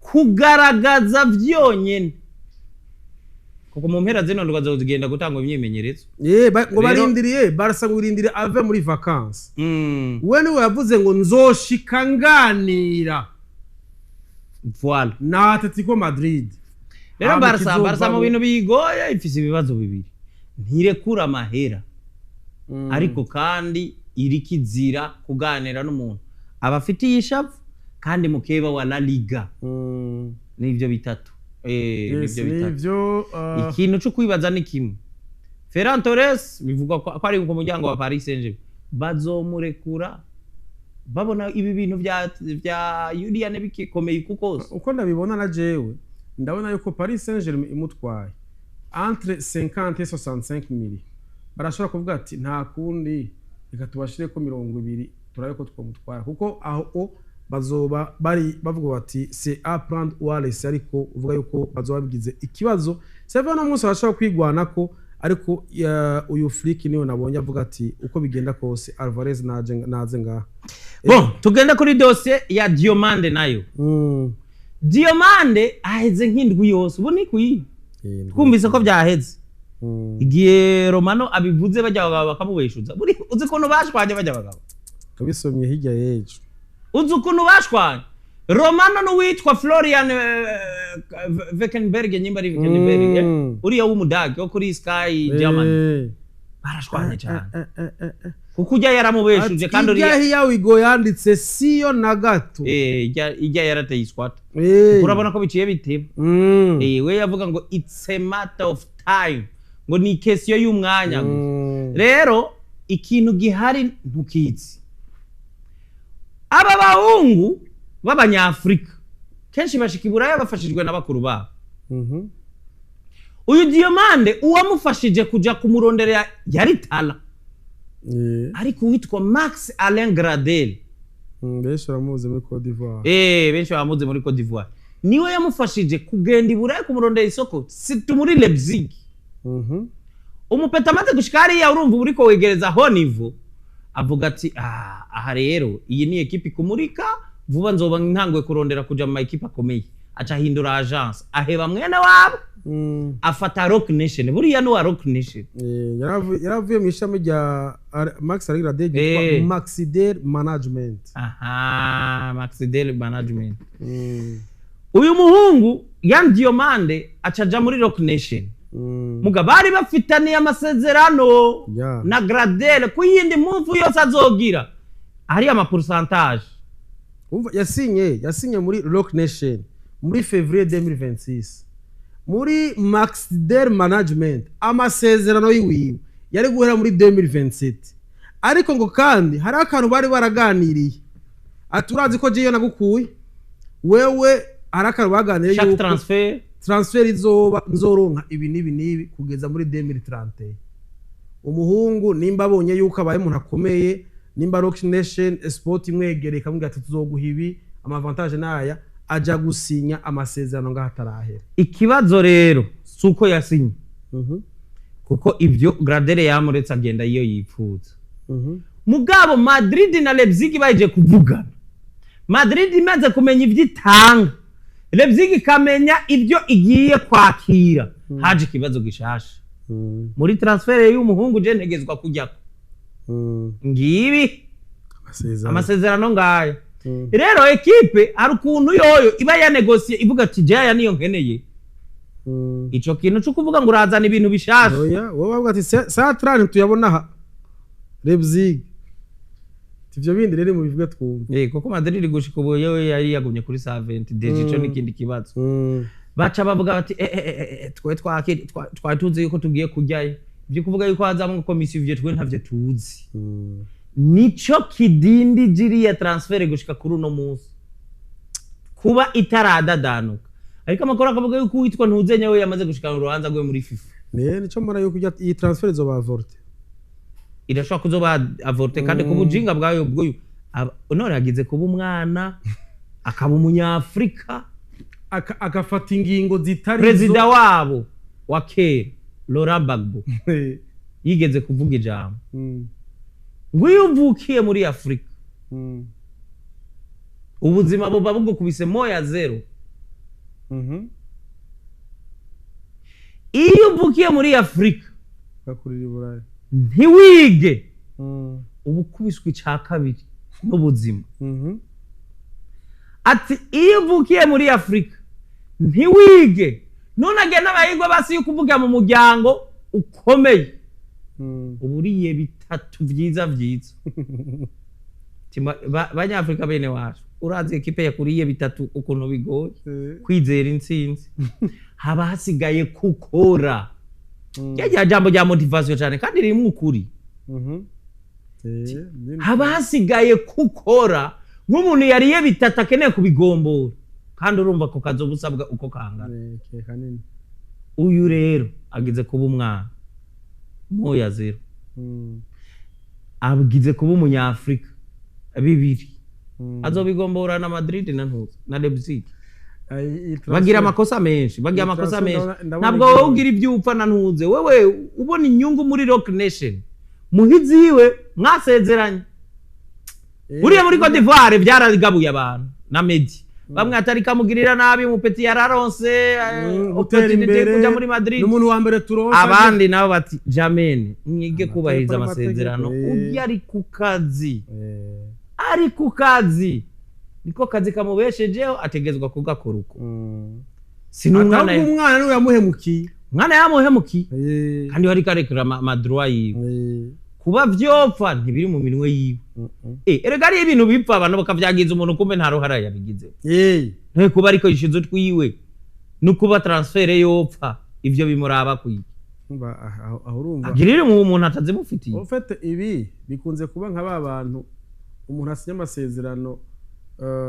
kugaragaza vyonyene Kuko mu mpera zino ndwi azogenda gutanga imyimenyerezo. Ngo barindiriye Barca, ngo irindiriye ave muri vacances. We niwe yavuze ngo nzoshika nganira Voilà. na Atletico Madrid. Rero Hama Barca, Barca mu ikizovamwo- bintu bigoye, ifise ibibazo bibiri: ntirekura amahera, ariko kandi iriko izira kuganira n'umuntu abafitiye ishavu kandi mukeba wa La Liga. Nivyo bitatu. Yes, Nivyo bitatu. Nivyo. Ikintu cyo kwibaza ni kimwe: Ferran Torres bivugwa ko ari ku muryango wa Paris Saint-Germain, bazomurekura babona ibi bintu vya Julian bikikomeye kuko Uko ndabibona na jewe, ndabona yuko Paris Saint-Germain imutwaye entre 50 et 65 mili, barashobora kuvuga ati nta kundi, reka tubashire ko 20 turabe ko twamutwara, kuko aho o bazoba bari bavuga bati c'est à prendre ou à laisser. Ariko uvuga yuko bazoba bigize ikibazo, c'est vrai, no munsi barashobora kwigwana ko, ariko uyu Flick niwe nabonye avuga ati uko bigenda kose Alvarez naje, naze ngaha. Bon, tugende kuri dossier ya Diomande nayo. Diomande aheze nk'indwi yose ubu ni kuyi twumvise ko byaheze. Igihe Romano abivuze, bajya abagabo bakamubeshuza. Buri uzi ukuntu bashwanye bajya abagabo. Kabisomye hirya y'ejo. Uzi ukuntu bashwanye, Romano n'uwitwa Florian Weckenberg, nyimba ari Weckenberg, uriya w'umudage wo kuri Sky Germany. Barashwanye cyane kuko ujya yaramubeshuje kandi uriya uriya hiya wigo yanditse siyo na gato. Ijya yarateye iswata. Urabona ko biciye biteba. We yavuga ngo it's a matter of time, ngo ni question y'umwanya gusa. Rero ikintu gihari ntukizi, aba bahungu b'abanyafurika kenshi bashika i Buraya bafashijwe na bakuru babo. Uyu Diomande, uwamufashije kuja kumurondera yari Tala, ariko uwitwa Max Alain Gradel. Benshi baramuzi muri Cote d'Ivoire. Benshi bamuzi muri Cote d'Ivoire, niwe yamufashije kugenda i Buraya kumurondera isoko, surtout muri Leipzig. Umupeta amaze gushika hariya, urumva uriko wegereza ho niveau, avuga ati ah, aha rero iyi ni ekipi kumurika vuba, nzoba ntanguye kurondera kuja mu ma ekipe akomeye. Aca ahindura agence, aheba mwene wabo, afata Rock Nation. Buriya ni uwa Rock Nation. Yaravuye mu ishami rya Max Alain Gradel ryitwa Maxidel Management. Aha, Maxidel Management. Uyu muhungu Yan Diomande aca aja muri Rock Nation. Muga bari bafitaniye amasezerano na Gradel ku yindi move yose azogira hariya ama pourcentage. Umva, yasinye muri Rock Nation muri février 2026. Muri Maxidel Management amasezerano yiwiwe yari guhera muri 2027, ariko ngo kandi hari akantu bari baraganiriye, ati urazi ko jeyo nagukuye wewe, hari akantu baganiriye chaque yuko transfert transfert izoba nzoronka ibi n'ibi n'ibi kugeza muri 2031. Umuhungu nimba abonye yuko abaye umuntu akomeye, nimba Rock Nation Sport imwegereye ikamubwira ati tuzoguha ibi, ama avantage naya, aja gusinya amasezerano ngaho atarahera. Ikibazo rero si uko yasinye, kuko ibyo Gradel yamuretse agenda iyo yipfuza. Mugabo Madrid na Leipzig baje kuvugana, Madrid imaze kumenya ibyo itanga, Leipzig ikamenya ibyo igiye kwakira, haje ikibazo gishasha muri transfert y'umuhungu. Je ntegezwa kujyako ngibi amasezerano. Amasezerano ngayo. Rero ekipe hari ukuntu yoyo iba yanegosiye ivuga ati jaya niyo nkeneye. Ico kintu cyo kuvuga ngo urazana ibintu bishasha. Oya, wowe bavuga ati sa 30 tuyabona aha Leipzig, ivyo bindi rero mubivuge twumve. Kuko Madrid gushika ubu yewe yari yagumye kuri 70 déjà, ico n'ikindi kibazo. Baca bavuga bati twe twari tuzi yuko tugiye kujyayo, ibyo kuvuga yuko hazamwo komisiyo ivyo twe ntavyo tuzi. Nico kidindi jiriya transfert gushika kuri uno munsi kuba itaradadanuka, ariko amakuru akavuga yuko uwitwa Ntuzenya we yamaze gushika mu rubanza rwe muri FIFA. Ne nico mbona yuko iyi transfert izoba avorté. Irashobora kuzoba avorté kandi ku bujinga bwayo bw'uyu none yagize kuba umwana akaba umunyafurika, agafata ingingo zitari perezida wabo wa kera Laurent Gbagbo yigeze kuvuga ijambo ngo iyo uvukiye muri Afurika, ubuzima buba bugukubise moya zero. Iyo uvukiye muri Afurika, Gakurira i Burayi, ntiwige, uba ukubiswe icya kabiri n'ubuzima. Ati iyo uvukiye muri Afurika ntiwige, ntunage n'amahirwe basi yo kuvuga mu muryango ukomeye, uba uriye bitatu byiza byiza. Banyafurika bene wacu, urazi ekipe yakuriye bitatu ukuntu bigoye kwizera intsinzi, haba hasigaye gukora. Rya jambo rya motivation cyane kandi ririmo ukuri. Haba hasigaye gukora nk'umuntu yariye bitatu akeneye kubigombora, kandi urumva ko kazoba usabwa uko kangana. Kanini. Uyu rero agize kuba umwana moya zero, agize kuba umunyafurika bibiri, azobigombora na Madrid na ntuzi na Leipzig. Bagira amakosa menshi, bagira Iyi amakosa transfer menshi. Ndabona Ntabwo wowe igiye. ugira ibyo upfa na ntuze, wewe ubona inyungu muri Rock Nation muhiziwe mwasezeranye. Uriya muri Cote d'Ivoire byaragabuye abantu na Medi, bamwe atari kamugirira nabi, umupeti yararonse Gutera opportunity imbere kuja muri Madrid. Ni umuntu wa mbere turonse. Abandi nabo bati jamene, mwige Amategeko kubahiriza n'amategeko, amasezerano. Urya ari ku kazi, ari ku kazi, niko kazi kamubeshejeho, ategezwa kugakora uko. Si n'umwana. Ahubwo umwana niwe yamuhemukiye. Umwana yamuhemukiye, kandi wari karekura amadroit yiwe. Kuba vyopfa ntibiri mu minwe yiwe. Erega ari ibintu bipfa abantu bakavyagiza umuntu, kumbe nta ruhara yabigize. Nte kuba ariko yishize utwiwe no kuba transfert yopfa, ivyo bimuraba kwiye. Umva, aho urumva Agirire mu umuntu atazimufitiye. En fait, ibi bikunze kuba nka ba bantu umuntu asinya amasezerano,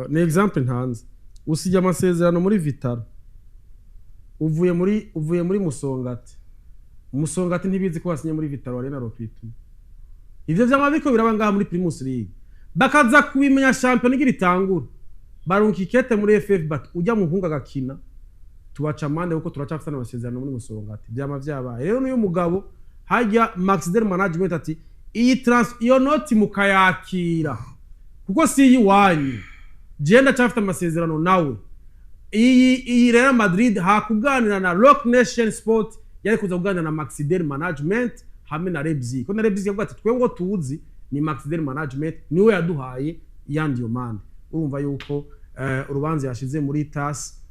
ni exemple ntanze: usinya amasezerano muri Vital'O, uvuye muri Musongati, Musongati ntibizi ko wasinye muri Vital'O Arena Ropito. Ivyo vyama biriko biraba ngaha muri Primus League, bakaza kubimenya shampiyona igira itangura, barunka ikete muri FF bat ujya muhungu agakina, tubaca amande kuko turacafite amasezerano muri Musongati. Vyama vyabaye. Rero n'uyu mugabo hajya Maxdel Management ati iyi iyo noti mukayakira kuko si iyiwanyu, jewe ndacafite amasezerano nawe. Iyi Real Madrid hakuganira na Rock Nation Sport, yari kuza kuganira na Maxidel Management hamwe na Leipzig, ko na Leipzig yavuga ati twebwe ngo tuzi ni Maxidel Management, niwe yaduhaye yandi yo mande. Urumva yuko urubanza yashize muri TAS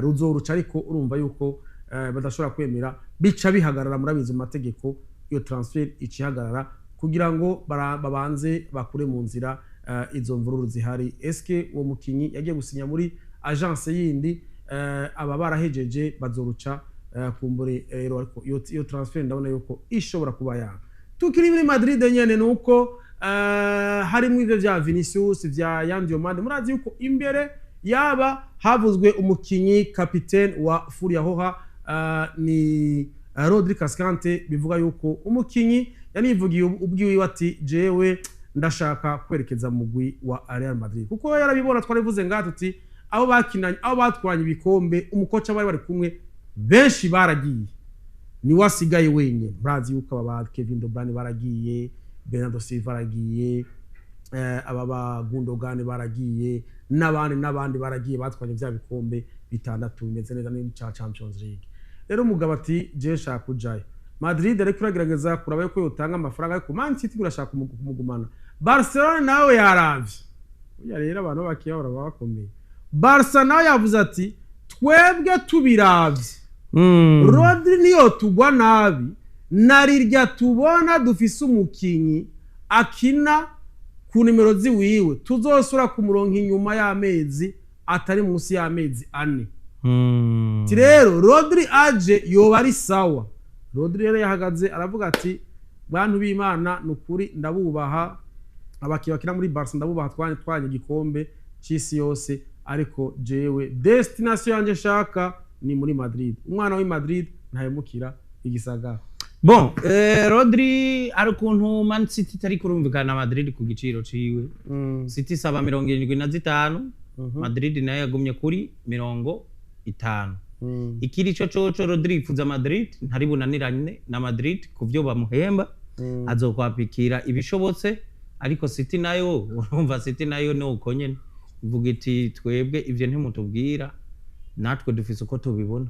ruzoruca, ariko urumva yuko badashobora kwemera, bica bihagarara. Murabizi mu mategeko iyo transfer icihagarara kugira ngo babanze bakure mu nzira izo mvururu zihari. Eske uwo mukinyi yagiye gusinya muri agence yindi, aba barahejeje bazoruca kumbure rero, ariko iyo transfer ndabona yuko ishobora kuba yanga. Tukiri muri Madrid nyene, nuko harimo ivyo vya Vinicius, vya Yandi Diomande. Murazi yuko imbere yaba havuzwe umukinyi kapitene wa Furia Roja, ni Rodri Cascante. Bivuga yuko umukinyi yanivugiye ubwiwe ati jewe ndashaka kwerekeza mu mugwi wa Real Madrid, kuko yarabibona. Twarivuze ngaha tuti abo bakinanye, abo batwanye ibikombe, umukoca bari bari kumwe, benshi baragiye, niwe asigaye wenyine. Murazi yuko aba ba Kevin De Bruyne baragiye, Bernardo Silva aragiye, aba ba Gundogan baragiye, n'abandi n'abandi baragiye batwanye bya bikombe bitandatu bimeze neza n'icya Champions League. Rero umugabo ati je nshaka kujayo Madrid, ariko iragerageza kuraba yuko yotanga amafaranga, ariko Man City irashaka kumugumana. Barcelona nawe yaravye. Burya rero abantu b'abakiriya baraba bakomeye. Barca nawe yavuze ati twebwe tubiravye, Rodri niyo tugwa nabi narirya, tubona dufise umukinyi akina ku nimero ziwiwe, tuzosura kumuronka inyuma y'amezi atari munsi y'amezi 4. Ati rero Rodri aje yoba ari sawa. Rodri rero yahagaze aravuga ati bantu b'Imana, ni ukuri ndabubaha, abakinnyi bakina muri Barca ndabubaha, twanye igikombe c'isi yose, ariko jewe destination yanje nshaka ni muri Madrid. Umwana w'i Madrid ntahemukira igisagara. Bon, Rodri, ari ukuntu Man City itari kurumvikana na Madrid ku giciro ciwe. City isaba 75, Madrid nayo yagumye kuri 50. Ikiri co coco, Rodri yifuza Madrid, ntari bunaniranye na Madrid ku vyo bamuhemba, azokwapikira ibishobotse. Ariko City nayo, urumva City nayo ni uko nyene ivuga iti twebwe ivyo ntimutubwira, natwe dufise uko tubibona.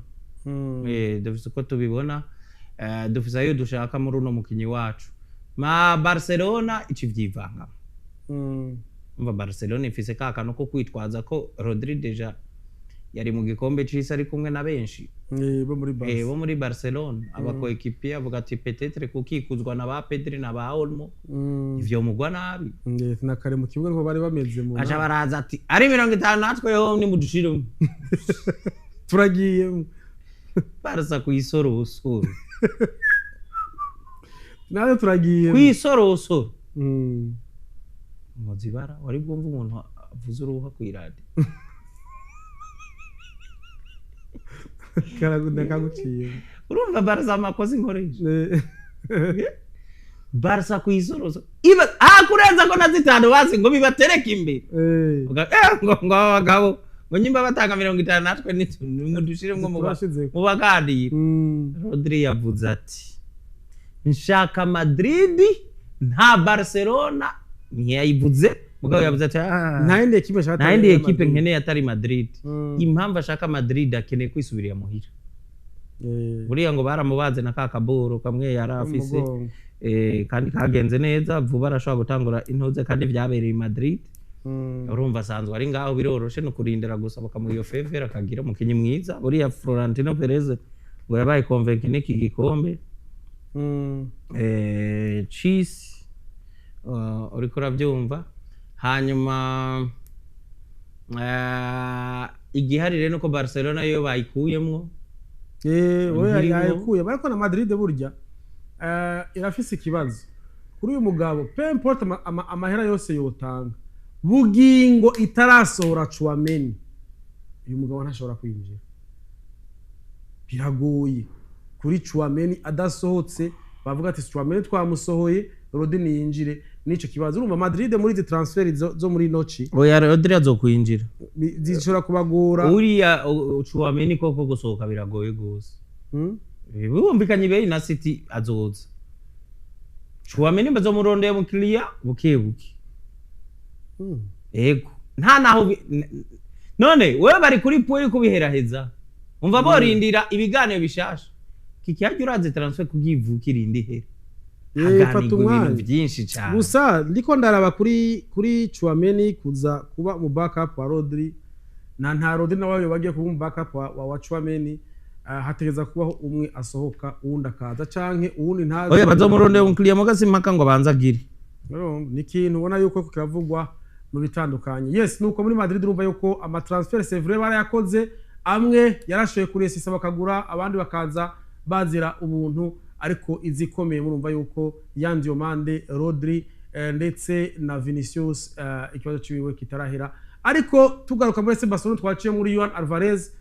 Dufise uko tubibona, dufise ayo dushaka muri uno mukinyi wacu. Ma Barcelona ici vyivangamo. Umva, Barcelona ifise ka kantu ko kwitwaza ko Rodri déjà yari mu gikombe c'isi ari kumwe na benshi Bo muri Barca. Bo muri Barcelona, aba coéquipier, avuga ati peut-être kukikuzwa na ba Pedri na ba Olmo ivyo mugwa nabi. Na kare mu kibuga niho bari bameze mu Aca baraza ati ari 50 natwe yo nimudushiremo. Turagiye. Barca kw'isorosoro. Natwe turagiye. Kw'isorosoro. Muzibara wari bwumva umuntu avuze uruhuha kw'iradiyo? Kaguciye. Urumva Barca amakosa inkoresha. Barca kw'isoroso iba ah kurenza ko na zitanu basi ngo bibatereke imbere. Ngo aba bagabo ngo nyimba batanga 50 natwe nimudushiremwo Turashizeko. mu baganira. Rodri yavuze ati nshaka Madrid nta Barcelona. Ntiyayivuze mugabo yavuze ati "Ah, Nta yindi ekipe ashaka. Nta yindi ekipe nkeneye atari Madrid." Impamvu ashaka Madrid, akeneye kwisubirira muhira. Buriya ngo baramubaze na ka kaboro kamwe yari afise. Umugongo. Kandi kagenze neza vuba, arashobora gutangura intuze kandi vyabereye i Madrid. Urumva asanzwe ari ngaho, biroroshe, ni ukurindira gusa bakamuha iyo faveur akagira umukinyi mwiza. Buriya Florentino Perez ngo yabaye convaincu n'iki gikombe. Cheese, uriko urabyumva. Hanyuma igihari rero nuko Barcelona yo bayikuyemwo. Oya. Ntirimo. Yayikuye ariko na Madrid burya irafise ikibazo kuri uyu mugabo. Peu importe amahera yose yotanga, bugingo itarasohora Tchouameni, uyu mugabo ntashobora kwinjira. Biragoye kuri Tchouameni adasohotse. Bavuga ati Tchouameni twamusohoye, Rodri yinjire. Nico kibazo. Urumva Madrid muri izi transfer zo muri noci Oya, Rodri azokwinjira. Zishobora kubagora. Uriya Tchouameni koko gusohoka biragoye gose. Bumvikanye iberi na City, azoza. Tchouameni bazomurondeye mukiriya buke buke. Ego, nta naho none wewe bari kuri point yo kubiheraheza. Umva, borindira ibiganiro bishasha kikiyajya. Urazi transfer kugivuka irindi here. Fata haganirwa ibintu umwanya. byinshi cyane. Gusa ndiko ndaraba kuri Tchouameni kuza kuba mu backup wa Rodri, na nta Rodri nawe bagiye kuba mu backup wa Tchouameni. Hategeza kubaho umwe asohoka uwundi akaza canke uwundi ntaze. Oya, bazomurondera umukiriya muga simpaka ngo abanze agire. Urumva, ni ikintu ubona yuko kiravugwa mu bitandukanye. Yes, nuko muri Madrid urumva yuko ama transfer, c'est vrai, barayakoze. Amwe yarashoye kuresisa bakagura, abandi bakaza bazira ubuntu, ariko izikomeye murumva yuko Yan Diomande, Rodri, ndetse na Vinicius, ikibazo ciwiwe kitarahera. Ariko tugaruka muri FC Barcelona, twaciye muri Juan Alvarez,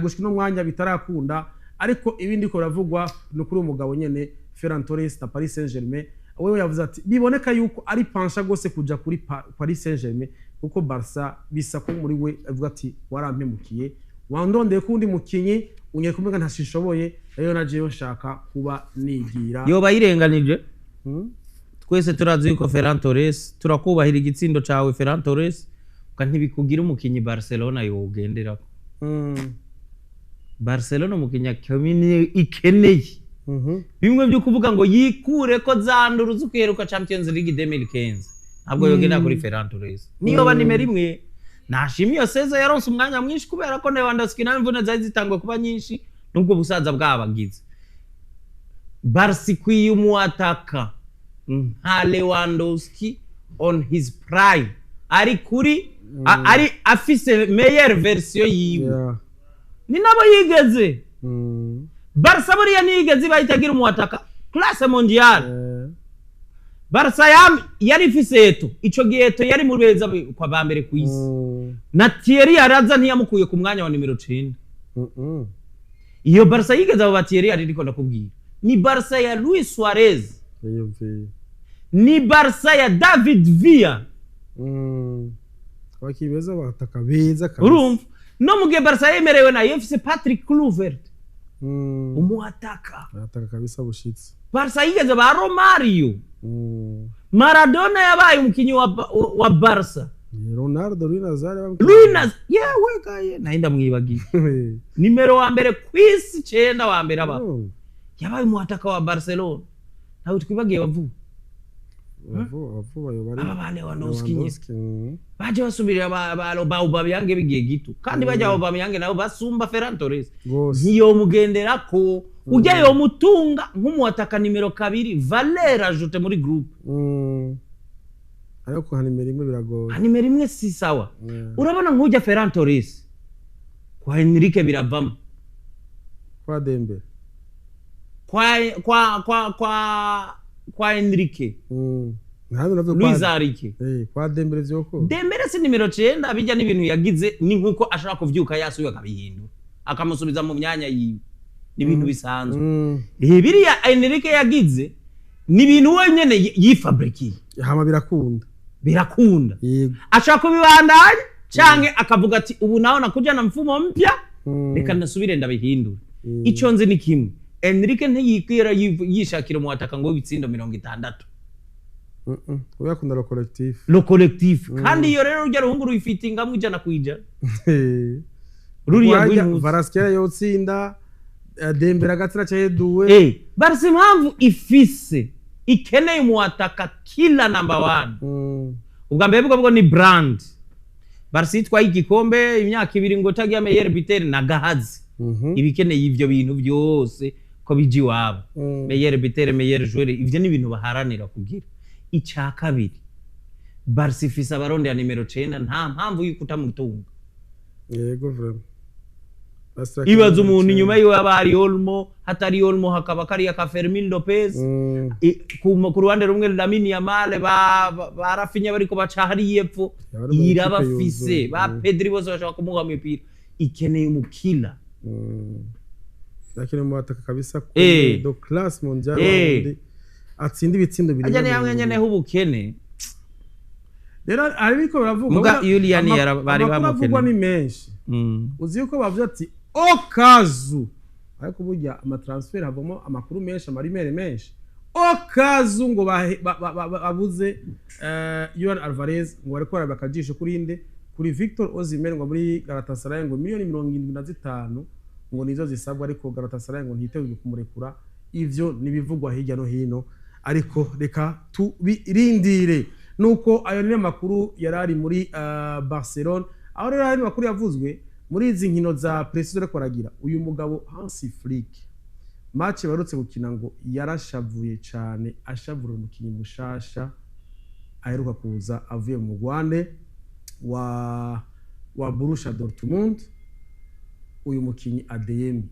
gushika no mwanya bitarakunda. Ariko ibindi ko biravugwa ni kuri uwo mugabo nyene Ferran Torres na Paris Saint-Germain. Wewe yavuze ati biboneka yuko ari penchant gose kuja kuri Paris Saint-Germain, kuko Barca bisa ko muri we avuga ati warampemukiye, wandondeye ko undi mukinyi unyereka umenga ntashishoboye, rero na jewe nshaka kuba nigira. Yoba yirenganije. Twese turazi yuko Ferran Torres, turakubahira igitsindo cawe Ferran Torres, uka ntibikugira umukinyi Barcelona yowugenderako. Barcelona umukinyi akeneye ikeneye bimwe byo kuvuga ngo yikure ko zanduru zo kwiheruka Champions League 2015, ntabwo yogenda kuri Ferran Torres. Niyo ba nimero imwe nashimye iyo saison yaronse umwanya mwinshi kubera ko Lewandowski nawe imvune zari zitanguye kuba nyinshi nubwo busaza bwabagize. Barca ikwiye umuataka nka Lewandowski on his prime, ari kuri ari afise meilleure version yiwe. Ni nabo yigeze. Barca buriya ntiyigeze iba itagira umuataka classe mondiale. Barca yari ifise Eto'o. Ico gihe Eto'o yari mu beza kwa ba mbere ku isi. Na Thierry araza ntiyamukuye ku mwanya wa nimero 9. Iyo Barca yigeze abo ba Thierry ari, ndiko ndakubwira ni Barca ya Luis Suarez. Yiyumviye. Ni Barca ya David Villa. Abakinyi beza, bataka beza kabisa. Urumva no mu gihe Barca yemerewe nayo ifise Patrick Kluivert, umuataka. Bataka kabisa bushitse. Barca yigeze ba Romario. Maradona yabaye umukinyi wa Barca. Ni Ronaldo, Luis Nazaire. Luis, yewe gaye, nayo ndamwibagiye, nimero wa mbere ku isi, 9 wa mbere aba yabaye umuhataka wa Barcelona. Ntabwo twibagiye wavuba. Vuba yoba ari Aba ba Lewandowski nyine. Lewandowski. Baje basubirira ba Aubameyang bigiye gito, kandi bajya Aubameyang nabo basumba Ferran Torres. Rwose. Ntiyomugenderako ujya, yomutunga nk'umuhataka nimero 2, valeur ajoutée muri groupe. Ariko nka nimero 1 biragoye. Nimero 1 si sawa. Urabona nk'ujya Ferran Torres kwa Enrique biravamo. Kwa Dembele. Kwa Enrique. Ntabwo navyo. Luis Enrique. Kwa Dembele vyoko. Dembele si nimero 9, bijya n'ibintu yagize, ni nkuko ashobora kuvyuka yasuye akabihindura, akamusubiza mu myanya yiwe, ni ibintu bisanzwe. Biriya Enrique yagize ni ibintu wenyene yifabrikiye. Hama birakunda. Birakunda. Yego. Ashobora kubibandanya canke akavuga ati: "Ubu naho nakuja na mfumo mpya, reka ndasubire ndabihindure." Ico nzi ni kimwe: Enrique ntiyikwira yishakira umuhataka ngo w'ibitsindo 60. Oya, akunda le collectif. Le collectif. Kandi iyo rero rujya ruhungu ruyifitingamwo 100%, ruriya rw'intuzi. Kvaratskhelia yotsinda, Dembele agatsinda canke Doué. Barca impamvu ifise ikeneye umuhataka kila number one, ubwa mbere bwo ni brand. Barca itwaye igikombe imyaka 2 ngo tagiye meilleur buteur na gahazi, ibikeneye ivyo bintu byose ko bija iwabo, meilleur buteur, meilleur joueur, ivyo ni ibintu baharanira kugira. Icya kabiri, Barca ifise abarondi ya nimero 9, nta mpamvu yuko utamutunga. Yego, vraiment. Ibaza umuntu inyuma yiwe haba hari Olmo, hatari Olmo hakaba kariya ka Fermin Lopez, ku ruhande rumwe Lamine Yamal, ba Raphinha bariko baca hariya epfo. Yaba ari mu ikipe Irabafise yuzuye. ba Pedri bose bashobora kumuha imipira. Ikeneye umukila. Lakini mu ataka kabisa de classe mondiale, wundi atsinda ibitsindo biri. Ajya ni hamwe nyene h'ubukene. Rero hari biriko biravugwa. Muga Julian bari amakuru avugwa bamukeneye. ni menshi. Uzi yuko bavuze ati okazu, ariko burya ama transfer havamo amakuru menshi, ama rumeurs menshi. Okazu ngo babuze Julian Alvarez, ngo bariko baraba akajisho kuri inde? Kuri Victor Osimhen, ngo muri Galatasaray, ngo miliyoni 75 ngo nizo zisabwa, ariko Galatasaray ngo ntiteguye kumurekura. Ivyo nibivugwa hirya no hino, ariko reka tubirindire. Nuko ayo niyo makuru yari ari muri Barcelone. Aho rero hari makuru yavuzwe muri izi nkino za pré-saison ariko aragira uyu mugabo Hansi Flick. Match barutse gukina, ngo yarashavuye cyane, ashavura umukinnyi mushasha aheruka kuza avuye mu Rwanda wa Borussia Dortmund, uyu mukinnyi Adeyemi.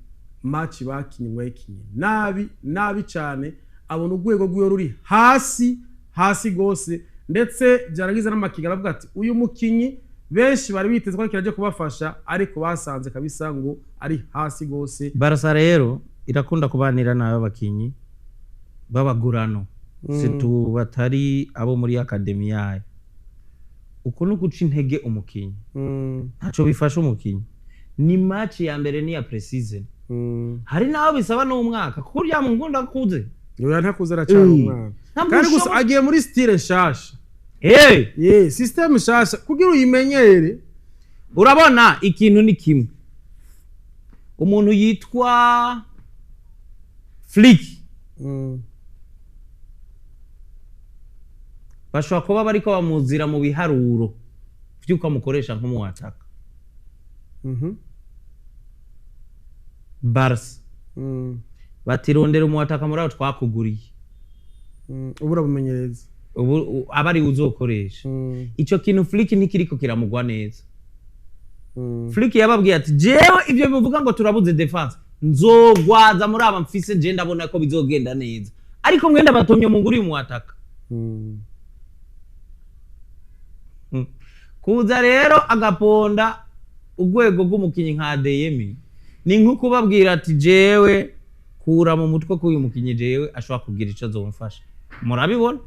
Match bakinye ngo yakinye nabi nabi cyane, abona urwego rwiwe ruri hasi hasi gose, ndetse byaragize n'amakinga, aravuga ati uyu mukinyi benshi bari biteze ko ariko kubafasha, ariko basanze kabisa ngo ari hasi gose. Barca rero irakunda kubanira nabi abakinyi b'abagurano, surtout batari abo muri académie yayo. Uko no guca intege umukinyi, ntaco bifasha umukinyi. Ni match ya mbere, ni ya pré-saison. Hari n'aho bisaba n'umwaka, kuko urya mukunda akuze. Oya, ntakuze, aracyari umwana. Ntabwo Kandi gusa agiye muri style nshasha. Ye system nshasha, kugira uyimenyere. Urabona, ikintu ni kimwe: umuntu yitwa Flick, bashobora kuba bariko bamuzira mu biharuro vy'uko amukoresha nk'umuwataka. Barca batirondera umuwataka muri abo twakuguriye. Ubu urabumenyereza. Ubu aba ari uzokoresha. Ico kintu Flick ntikiriko kiramugwa neza. Flick yababwiye ati: "Jewe ivyo bivuga ngo turabuze défense, nzogwaza muri aba mfise, je ndabona ko bizogenda neza, ariko mwenda batomye munguriye umuwataka." Kuza rero agaponda urwego rw'umukinyi nka Adeyemi ni nko kubabwira ati: "Jewe kura mu mutwe k'uyu mukinyi, jewe ashobora kugira ico azomfasha." Murabibona.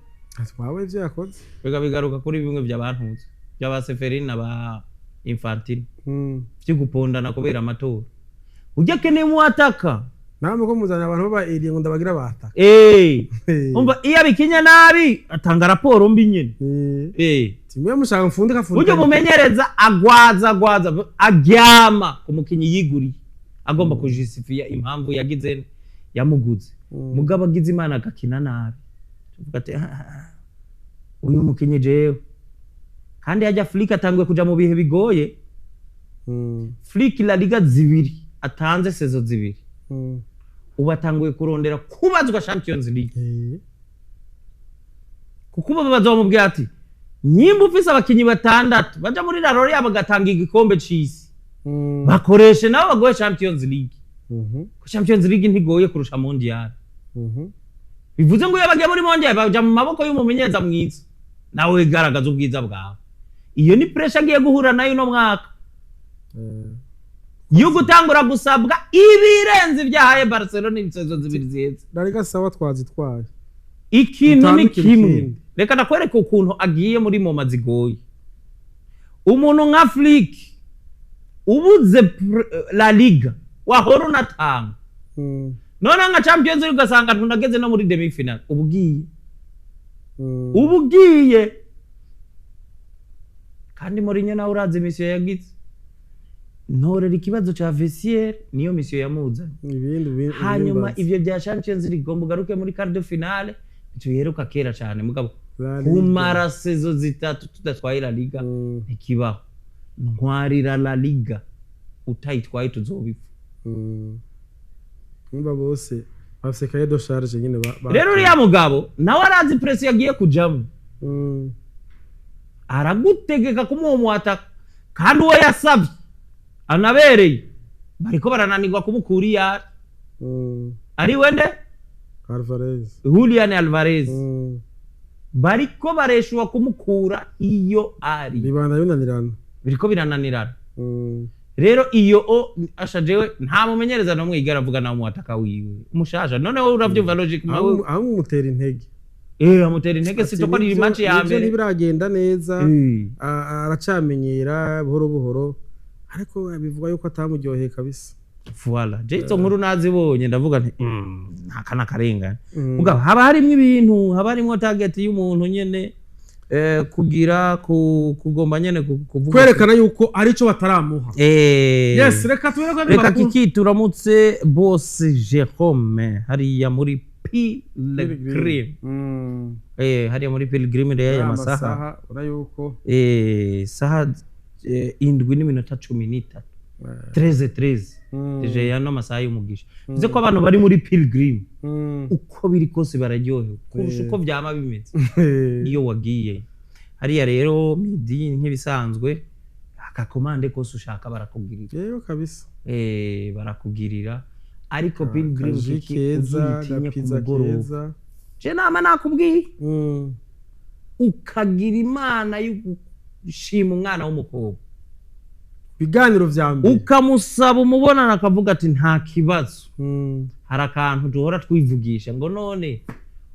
Twawe ivyo yakoze. Biga bigaruka kuri bimwe by'abantuzi by'aba Ceferin na ba Infantino byo gupondana kubera amatora. Ujya akeneye umuwataka. Namwe ko muzana abantu baba iriye ngo ndabagira bataka. Umva, iyo abikinye nabi atanga raporo mbi nyene. Timwe mushaka mfundika Buryo fundika. mumenyereza agwaza agwaza, aryama ku mukinyi yiguriye, agomba kujisifiya impamvu yagize yamuguze. Mugabo agize Imana agakina nabi, tuvuga ati: "Ah, ah, ah, uyu mukinyi jewe." Kandi yajya Flick atanguye kuja mu bihe bigoye. Flick, La Liga zibiri atanze, saison 2, ubu atanguye kurondera kubazwa Champions League, kuko ubu bazamubwira ati: "Nyimba ufise abakinyi batandatu baja muri La Roya bagatanga igikombe c'isi, bakoreshe nabo bagoye Champions League, ko Champions League ntigoye kurusha Mondial." Bivuze ngo iyo bagiye muri Mondial baja mu maboko y'umumenyereza mwiza, nawe garagaza ubwiza bwawe. Iyo ni pressure agiye guhura nayo uno mwaka yo gutangura gusabwa ibirenze ibyahaye Barcelona i saison 2 ziheze. La Liga sawa, twazitwaye. Ikintu ni Dutandukire kimwe. ikindi. Reka ndakwereka ukuntu agiye muri moment zigoye. Umuntu nka Flick, ubuze La Liga wahora unatanga, none nka Champions League ugasanga ntunageze no muri demi finale, uba ugiye, uba ugiye. Kandi Mourinho nawe urazi mission yagize, ntorera ikibazo ca vestiaire, niyo mission yamuzanye. Ibindi Hanyuma ibimbaza. ivyo bya Champions League, ngo mugaruke muri quart de finale, tuheruka kera cyane. Mugabo La Liga. kumara saison 3 tudatwaye La Liga ntikibaho. Ntwarira La Liga, utayitwaye tuzobipfa. Numva bose bafise cahier de charge nyine Rero uriya mugabo nawe arazi pression yagiye kujamo. Aragutegeka kumuha umwataka, kandi uwo yasabye anabereye bariko barananirwa kumukura iyo ari. Ari wende? Alvarez. Julian Alvarez. Bariko bareshuwa kumukura iyo ari. Bibanda binanirana. Biriko birananirana. Rero iyo o asha, jewe nta mumenyereza n'umwe yigera avuga nawe umwataka wiwe umushasha. Noneho uravyumva logic mawe. Aho umutera intege. Amutera intege Ati sito ko ari match ya nivyo mbere. Ntibiragenda neza. Aracamenyera buhoro buhoro, ariko bivuga yuko atamuryoheye kabisa. Voilà, je izo nkuru nazibonye ndavuga nti: "Nta kana karengane." Mugabo haba harimwo ibintu, haba harimwo target y'umuntu nyene, kugira kugomba nyene kuvuga kwerekana yuko ari ico bataramuha. Yes, reka tubere Reka makuru. Kiki, turamutse boss Jerome hariya muri Pilgrim. Hariya muri Pilgrim rero aya masaha. Amasaha ura yuko Saha 7:13, 13:13. Deje yano amasaha y'umugisha, bivuze ko abantu bari muri Pilgrim uko biri kose bararyohewe kurusha uko vyama bimeze iyo wagiye hariya. Rero midi nk'ibisanzwe, akakomande kose ushaka barakugirira. Rero kabisa. Barakugirira, ariko Pilgrim, Akaji Kiki, keza, uzuyitinye ku agapiza mugoroba. keza. Je nama nakubwiye, ukagira Imana yo gushima umwana w'umukobwa, Ibiganiro vya mbere. Ukamusaba umubonano, akavuga ati: "Nta kibazo." Hari akantu duhora twivugisha ngo: "None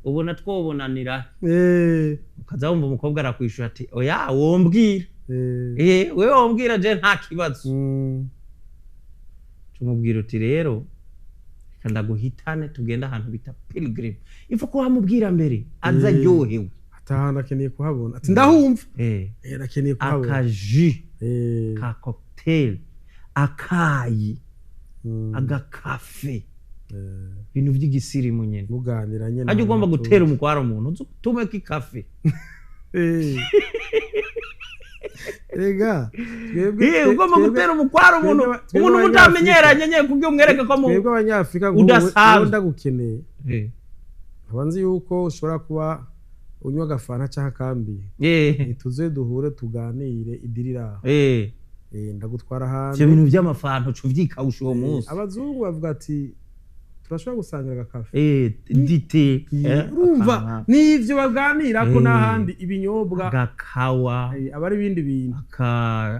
ubona twobonanira?" Ukaza wumva umukobwa arakwishura ati: "Oya, wombwira." "Wewe wombwira, je nta kibazo." Tumubwira uti: "Rero reka ndaguhitane, tugende ahantu bita Pilgrim." Ifu ko wamubwira mbere aza aryohewe. Atahandi akeneye kuhabona, ati: "Ndahumva." Akeneye kuhabona. Akaji ka cocktail, akayi, agakafe, ibintu by'igisirimu nyene. Muganira nyene. Hajya ugomba ahantu gutera hatuje. umukwaro umuntu, uzi utumeko ikafe. Rega twebwe Ugomba gutera umukwaro umuntu, twebwe umuntu Abanyafrika. mutamenyeranye nyene, kugira umwereke ko mu Twebwe Abanyafurika udasanzwe. Nk'ubu ndagukeneye, nkaba nzi yuko ushobora kuba unywa agafanta cyangwa akambiye, ntituze duhure tuganire idirira aho. Ndagutwara ahantu. Ivyo bintu vy'amafanta uca uvyikawusha uwo munsi. Abazungu bavuga ati: "Turashobora gusangira agakafe." Dite. Urumva n'ivyo baganira ko n'ahandi ibinyobwa agakawa. Aba ari ibindi bintu.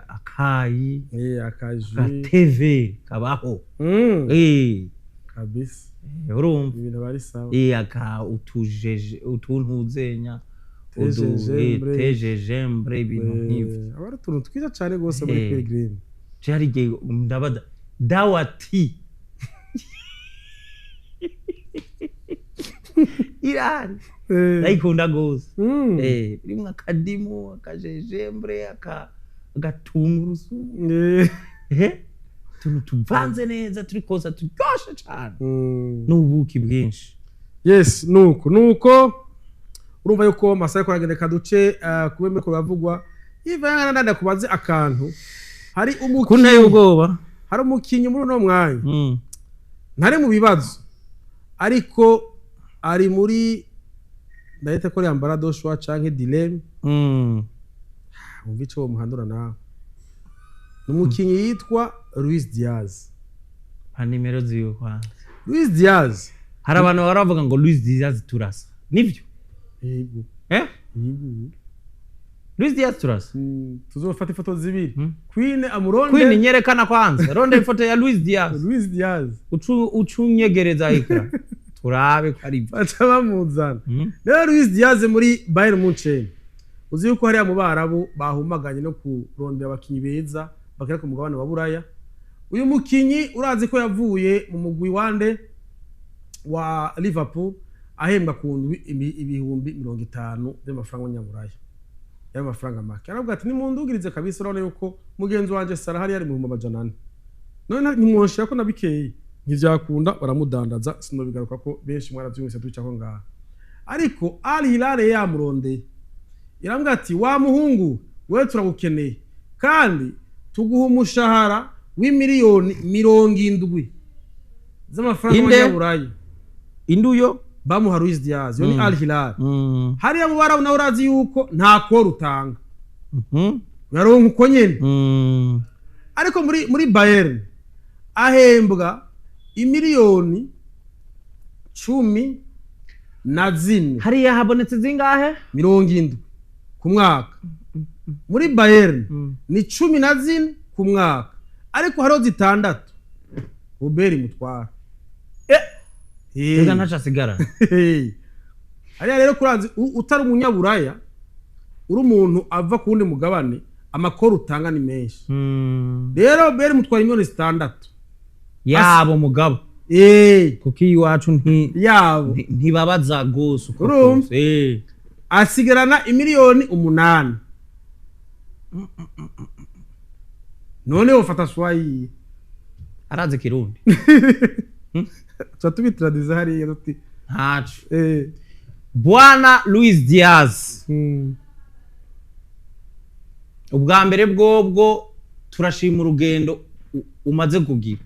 Akayi. Akaji. Agateve kabaho. Kabisa. Urumva. Ibintu aba ari sawa. Aka utujeje utuntuzenya Thé gingembre. Thé gingembre, ibintu nk'ivyo. Aba ari utuntu twiza cyane rwose muri Pilgrim. Je hari igihe ndabaza dawati Irahari. Ndayikunda gose. Irimwo akadimu, akajejembre, agatungurusumu, utuntu tuvanze neza, turi kosa, turyoshe cane, n'ubuki bwinshi. Yes, nuko urumva yuko amasaha ariko aragenda kaduce kuba muriko biravugwa. Iva ndanda kubaze akantu, hari kunteye umukinyi, ubwoba. hari umukinyi muri uno mwanya ntari mu bibazo, ariko ari muri, ndahita ko yambara doshwa canke dilemme. Wumva ico womuhandura nawe. Ni umukinyi yitwa Luis Diaz. Pa nimero ziwe kwanza. Luis Diaz. Hari abantu bahora bavuga ngo Luis Diaz turasa, nibyo? Yego. Eh? Yego. Luis Diaz turasa. Tuzofata ifoto zibiri. Queen amuronde. Queen, nyerekana kwanza, ronde ifoto ya Luis Diaz. Luis Diaz. Ucunyegereza ikra, turabe ko ari byo. Baca bamuzana. Rero Luis Diaz muri Bayern Munchen, uzi yuko hariya mu Barabu bahumaganye no kurondera abakinyi beza bakera ku mugabane wa Buraya. Uyu mukinyi urazi ko yavuye mu mugwi wande wa Liverpool ahembwa ku ndwi 50,000 by'amafaranga y'Abanyaburaya. Yari amafaranga make. Aravuga ati: "Nimundugirize kabisa, urabona yuko mugenzi wanje Salah hariya ari mu 400,000, none ntimwonshira ko na bikeyi." Ntivyakunda, baramudandaza. Sinobigaruka ko benshi mwaravyumvise ducako ngaha. Ariko Al Hilal yamurondeye, irambwira ati: "Wa muhungu wewe, turagukeneye kandi tuguha umushahara w'imiliyoni 70 z'amafaranga Inde? y'Abanyaburaya." Induyo. Bamuha Luis Diaz, yo ni Al Hilal. Hariya mu Barabu nawe urazi yuko nta koro utanga, uraronka uko nyene. Ariko muri Bayern ahembwa imiliyoni 14. Hariya habonetse zingahe? 70 ku mwaka muri Bayern. Ni 14 ku mwaka, ariko hariho zitandatu Robert mutwara. Rega ntaco asigara. Hariya rero kuranzi utari umunyaburaya, uri umuntu ava ku wundi mugabane, amakoro utanga ni menshi. Rero Robert mutwara miliyoni 6. Yabo mugabo. Kuko iwacu yabo ntibabaza gose uko Urumva? kose. Asigarana imiliyoni 8. None wofata swayi? Arazi Kirundi? Tuba tubitradiza hariya tuti. Ntaco. Bwana Luis Diaz, ubwa mbere bwobwo turashima urugendo umaze kugira,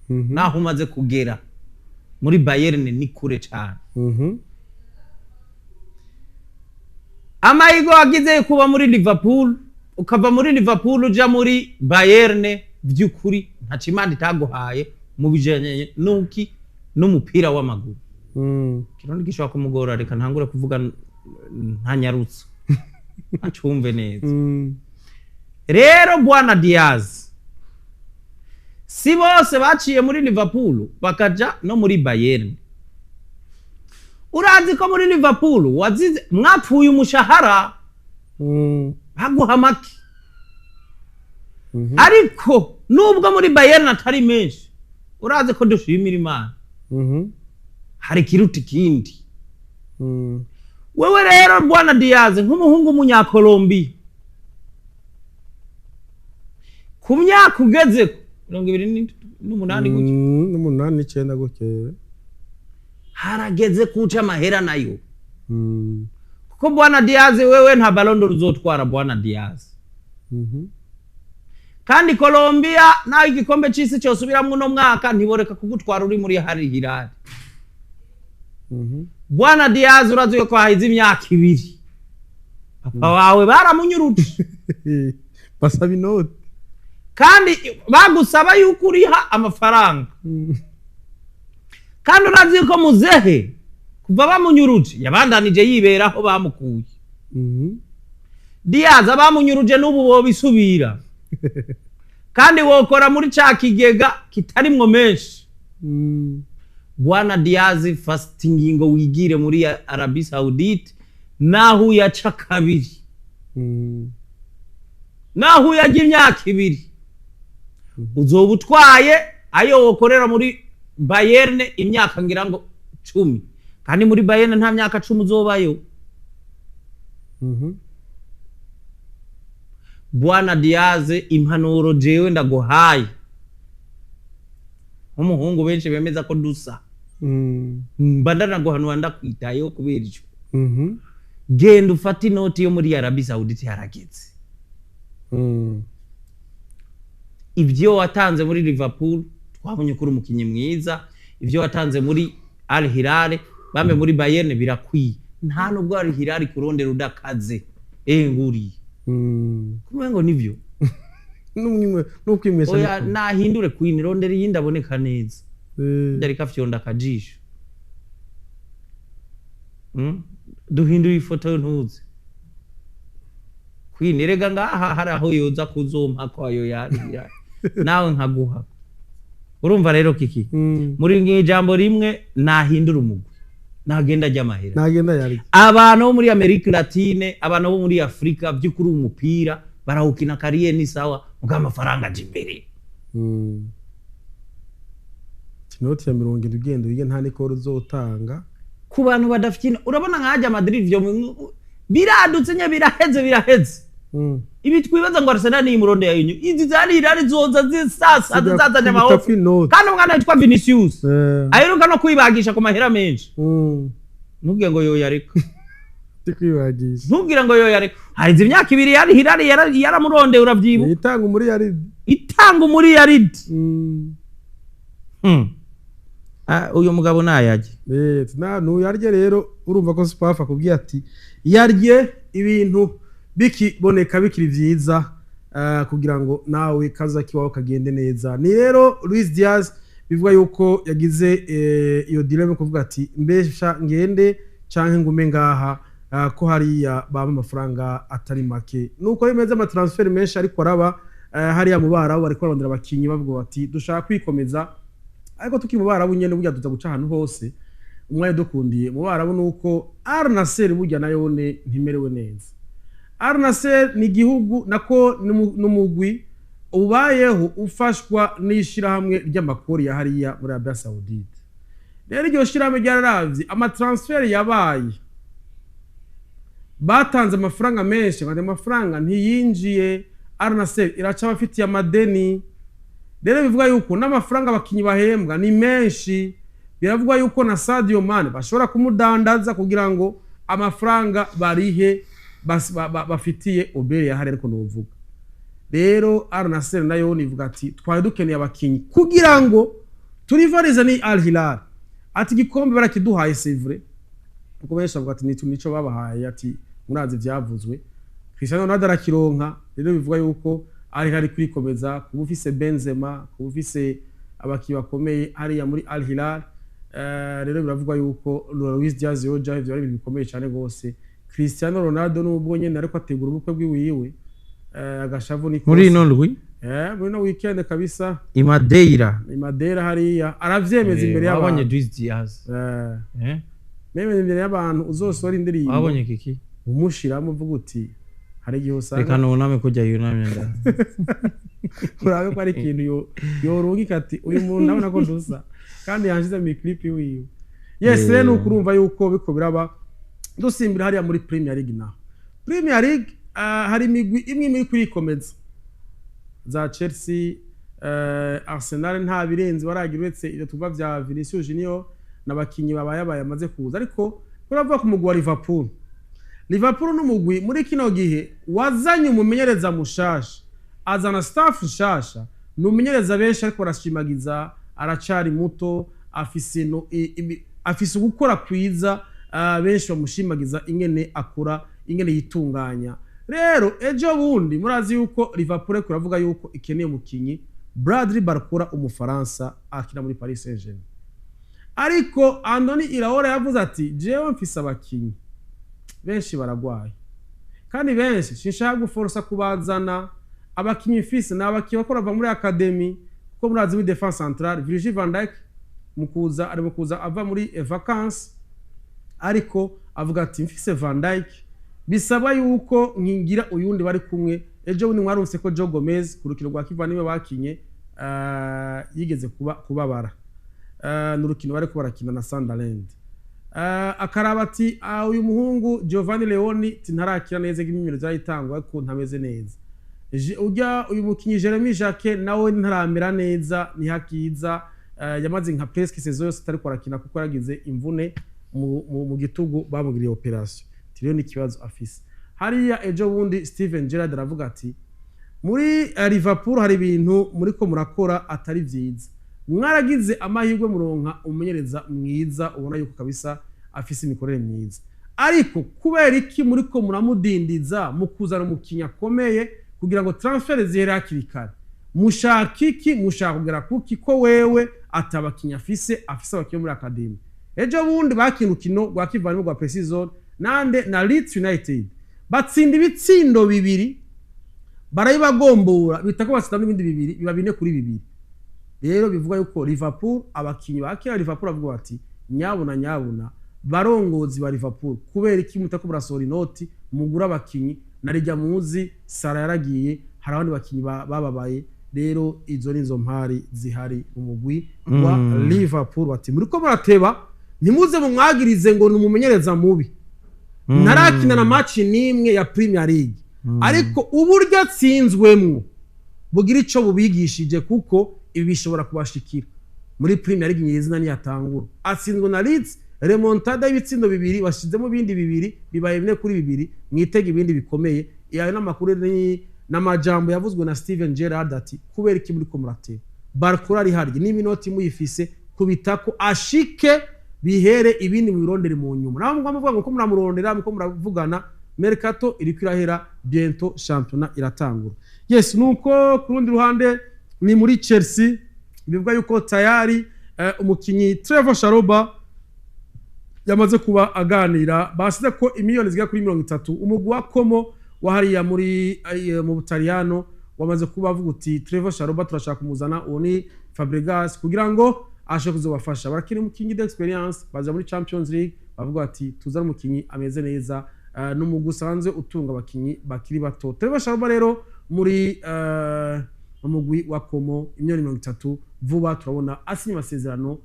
naho umaze kugera muri Bayern ni kure cyane. Amahirwe wagize kuba muri Liverpool, ukava muri Liverpool uja muri Bayern, by'ukuri ntaco Imana itaguhaye mu bijanye n'uki n'umupira w'amaguru. Kirundi gishobora kumugora, reka ntangure kuvuga ntanyarutse acumve neza. Rero bwana Diaz, si bose baciye muri Liverpool bakaja no muri Bayern. Urazi ko muri Liverpool wazize mwapfuye umushahara, baguha make, ariko nubwo muri Bayern atari menshi, urazi ko dushimira Imana, hari ikiruta ikindi. Wewe rero bwana Diaz, nk'umuhungu w'umunyakolombiya, ku myaka ugeze 28 gutyo, n'umunani, n'icyenda gutyo, harageze kuca amahera nayo, kuko bwana Diaz, wewe nta Ballon d'Or uzotwara, bwana Diaz. Kandi Colombia naho igikombe c'isi cyosubiramwo uno mwaka, ntiboreka kugutwara uri muri Al Hilal. Bwana Diaz, urazi yuko hahize imyaka 2 papa wawe baramunyuruje. Basaba inoti. Kandi bagusaba yuko uriha amafaranga. Kandi urazi yuko muzehe kuva bamunyuruje yabandanije yiberaho bamukuye. Diaz, abamunyuruje n'ubu bobisubira, kandi wokora muri ca kigega kitarimwo menshi. Bwana Diaz, fata ingingo wigire muri Arabie Saoudite, naho uyaca kabiri, naho uyajya imyaka 2, uzoba utwaye ayo wokorera muri Bayern imyaka ngira ngo 10. Kandi muri Bayern nta myaka 10 uzobayo. Bwana Diaz, impanuro jewe ndaguhaye nk'umuhungu benshi bemeza ko dusa, mba ndanaguhanura, ndakwitayeho kubera ico. Genda ufate inoti yo muri Arabie Saoudite, harageze. Ibyo watanze muri Liverpool twabonye ko uri umukinnyi mwiza, ibyo watanze muri Al Hilal bambe muri Bayern birakwiye. Nta nubwo Al Hilal kurondera udakaze, nguriye kumwe ngo nivyo. N'ukwimwesha. Oya, nahindure queen, rondera iyindi aboneka neza. Yariko afyonda akajisho. Duhindure ifoto ntuzi queen, erega ngaha hari aho yoza kuzompa kwayo yari nawe nkaguha. Urumva rero kiki, muri ijambo rimwe, nahindura umugwi, nagenda ajya amahera. Nagenda yari. Abantu bo muri Amerika Latine, abantu bo muri Afurika, by'ukuri umupira barawukina, kariye ni sawa, muga amafaranga aje imbere. Inoti ya 70 ugenda wige nta nikoro uzotanga. Ku bantu badafite, urabona nk'ajya Madrid ivyo biradutse nye, biraheze, biraheze. Ibi twibaza ngo Arsenal ni imuronde ya yinyu, izi zari irari zoza zisasa zazanye amahofu. Inoti. Kandi umwana witwa Vinicius aheruka no kwibagisha ku mahera menshi. Ntubwire ngo yoyareka. Kwibagisha. Ntubwire ngo yoyareka, harize imyaka 2 yari Hilal yaramurondeye, uravyibuka? Itanga muri yari. Itanga muri yaridi. Uyu mugabo nayajye. Na nuyarye rero, urumva ko Spaff akubwiye ati yarye ibintu bikiboneka bikiri vyiza, kugira ngo nawe kaza kiwawe kagende neza. Ni rero Luis Diaz bivuga yuko yagize iyo dilemme, kuvuga ati mbesha ngende canke ngume ngaha, ko hariya baba amafaranga atari make. Nuko bimeze, ama transfer menshi ariko araba hariya mu Barabu, bariko barondera abakinyi bavuga bati dushaka kwikomeza. Ariko tukiri mu Barabu nyene, burya duza guca ahantu hose umwanya dukundiye mu Barabu, nuko Al Nassr burya nayone ntimerewe neza. Al Nassr ni igihugu nako n'umugwi ubayeho ufashwa n'ishirahamwe ry'amakori ya hariya muri Arabia Saoudite. Rero iryo shirahamwe ryararavye ama transfer yabaye, batanze amafaranga menshi, ngo ayo mafaranga ntiyinjiye. Al Nassr iraca abafitiye amadeni. Rero bivuga yuko n'amafaranga abakinyi bahembwa ni menshi. Biravugwa yuko na Sadio Mane bashobora kumudandaza kugira ngo amafaranga barihe bafitiye obere yahari. Ariko novuga rero Al Nassr nayo nivuga ati twari dukeneye abakinyi kugira ngo turivarize ni Al Hilal, ati igikombe barakiduhaye, c'est vrai, kuko benshi bavuga ati nico nico babahaye, ati murazi vyavuzwe, Cristiano Ronaldo arakironka. Rero bivuga yuko Al Hilal kurikomeza kuba ufise Benzema, kuba ufise abakinyi bakomeye hariya muri Al Hilal. Rero biravugwa yuko Luis Diaz yoja, ivyo ari ibintu bikomeye cyane gose. Cristiano Ronaldo nubwo nyene ariko ategura ubukwe bwiwiwe, agashavu ni Muri ino ndwi. Muri no weekend kabisa. I Madeira. I Madeira hariya aravyemeza imbere Wabonye y'abantu. Luis Diaz? Nemeza imbere y'abantu, uzosohora indirimbo Wabonye kiki? umushiramo uvuga uti hari igihe usanga Reka nuname kujya yunamye nda. Urabe ko ari ikintu yorungika ati uyu muntu ndabona ko dusa kandi yanshize mu clip wiwe. Yes. Rero nuko urumva yuko biko biraba. Dusimbira hariya muri Premier League naho, Premier League hari imigwi imwe imwe iri kurikomeza, za Chelsea, Arsenal nta birenze baragira uretse ibyo tuva vya Vinicius Junior n'abakinyi babaye abaye amaze kuza. Ariko uravuga ku mugwi wa Liverpool. Liverpool n'umugwi muri kino gihe wazanye umumenyereza mushasha, azana staff nshasha. Ni umumenyereza benshi ariko barashimagiza, aracari muto, afise no, afise ugukora kwiza, benshi bamushimagiza ingene akora, ingene yitunganya. Rero ejo bundi murazi yuko Liverpool ariko iravuga yuko ikeneye umukinyi Bradley Barcola, umufaransa akina muri Paris Saint-Germain. Ariko Andoni Iraola yavuze ati jewe mfise abakinyi benshi baragwaye kandi benshi, sinshaka guforosa kubazana. Abakinyi mfise ni abakinyi bakora bava muri academy, kuko murazi muri défense centrale Virgil van Dijk mu kuza ari mu kuza ava muri vacances. Ariko avuga ati mfise Van Dijk, bisaba yuko nkingira uyundi bari kumwe. Ejo bundi mwarumvise ko Joe Gomez ku rukino rwa kivandimwe bakinye, yigeze kuba kubabara. Ni urukino bariko barakina na Sunderland. Akaraba ati: "Ah, uyu muhungu Giovanni Leoni ntarakira neza, imyimenyerezo yarayitangwa ariko ntameze neza. Ujya uyu mukinyi Jeremy Jacquet nawe ntaramera neza, ntihakiza. Yamaze nka presque saison yose atariko arakina kuko yaragize imvune mu gitugu, bamugiriye opération." Rero ni ikibazo afise hariya. Ejo bundi Steven Gerrard aravuga ati: "Muri Liverpool hari ibintu muriko murakora atari vyiza. Mwaragize amahirwe muronka umumenyereza mwiza, ubona yuko kabisa afise imikorere myiza, ariko kubera iki muriko muramudindiza mu kuzana umukinyi akomeye kugira ngo transfer zihere hakiri kare? Mushaka iki? Mushaka kugera kuki ko wewe atabakinyi afise? Afise abakinyi muri académie." Ejo bundi bakina urukino rwa kivandimwe rwa pre-season nande? Na Leeds United. Batsinda ibitsindo bibiri, barayibagombora, bita ko batsinda n'ibindi bibiri, biba 4-2. Rero bivuga yuko Liverpool, abakinyi ba kera Liverpool bavuga bati: "Nyabuna nyabuna, barongozi ba Liverpool, kubera iki mutako murasohora inoti mugura abakinyi? Narijya muzi Salah yaragiye, hari abandi bakinyi bababaye." Rero izo nizo mpari zihari mu mugwi wa Liverpool. Bati: "Muriko murateba, ntimuze mumwagirize ngo ni umumenyereza mubi, ntarakina na match n'imwe ya Premier League, ariko uburyo atsinzwemwo bugira ico bubigishije, kuko ibi bishobora kubashikira muri Premier League nyirizina niyatangura." Atsinzwe na Leeds, remontada y'ibitsindo bibiri, bashizemo ibindi bibiri, bibaye 4-2. Mwitega ibindi bikomeye. Ayo n'amakuru ni n'amajambo yavuzwe na Steven Gerrard, ati: "Kubera iki muriko murateba? Barcola ari harya, n'iminota muyifise, kubitako ashike bihere, ibindi mubirondere mu nyuma." Naho mugwa muvuga ngo ko muramurondera, muko muravugana, mercato iriko irahera, bientôt championnat iratangura. Yes, nuko ku rundi ruhande ni muri Chelsea, bivuga yuko tayari umukinyi Trevor Chalobah yamaze kuba aganira, basize ko imiliyoni zigera kuri 30. Umugwi wa Como wa hariya muri mu Butaliyano wamaze kuba avuga uti: "Trevor Chalobah turashaka kumuzana." Uwo ni Fabregas, kugira ngo ashobore kuzobafasha. Barakina umukinyi d'expérience, baza muri Champions League, bavuga ati: "Tuzane umukinyi ameze neza." N'umugwi usanzwe utunga abakinyi bakiri bato. Trevor Chalobah rero muri umugwi wa Como, imiliyoni 30, vuba turabona asinye amasezerano,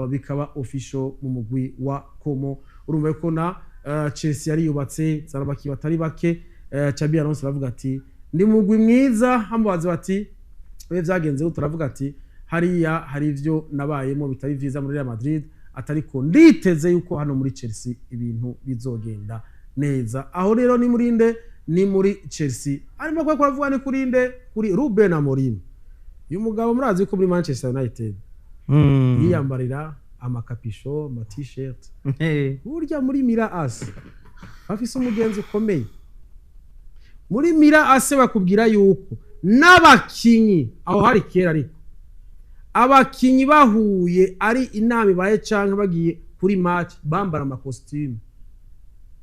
bikaba official mu mugwi wa Como. Urumva ko na Chelsea yari yubatse zana abakinyi batari bake. Xabi Alonso aravuga ati: "Ndi mugwi mwiza." Hamubaza bati: "We vyagenze gute?" Aravuga ati: "Hariya hari ivyo nabayemo bitari vyiza muri Real Madrid, atariko nditeze yuko hano muri Chelsea ibintu bizogenda neza." Aho rero ni muri nde? Ni muri Chelsea. Arimo ko kuravuga ni kuri nde? Kuri Ruben Amorim. Uyu mugabo murazi ko muri Manchester United yiyambarira amakapisho, ama t-shirt. Burya muri Milan AC bafise umugenzi ukomeye. Muri Milan AC bakubwira yuko n'abakinyi, aho hari kera, ariko abakinyi bahuye ari inama ibaye canke bagiye kuri match, bambara amakositimu.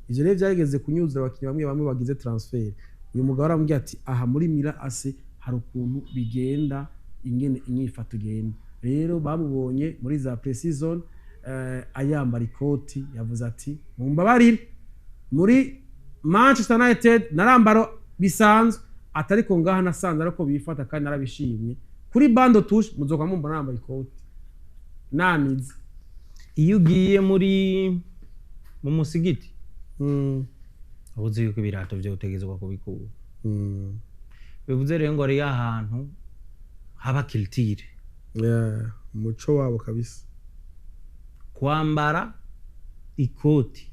Ivyo rero vyarigeze kunyuzura abakinyi bamwe bamwe bagize transfert. Uyu mugabo aramubwira ati: "Aha muri Milan AC hari ukuntu bigenda, ingene inyifato igenda." Rero bamubonye muri za pre-season ayambara ikoti. Yavuze ati: "Mumbabarire, muri Manchester United narambaro bisanzwe, atariko ngaha nasanze ariko bifata kandi narabishimye. Kuri banc de touche muzoka mumbona nambaye ikoti nanize." Iyo ugiye mu musigiti, uba uzi yuko ibirato byo utegerezwa kubikura. Bivuze rero ngo ari ahantu haba culture. Yeah, umuco wabo kabisa. Kwambara ikoti,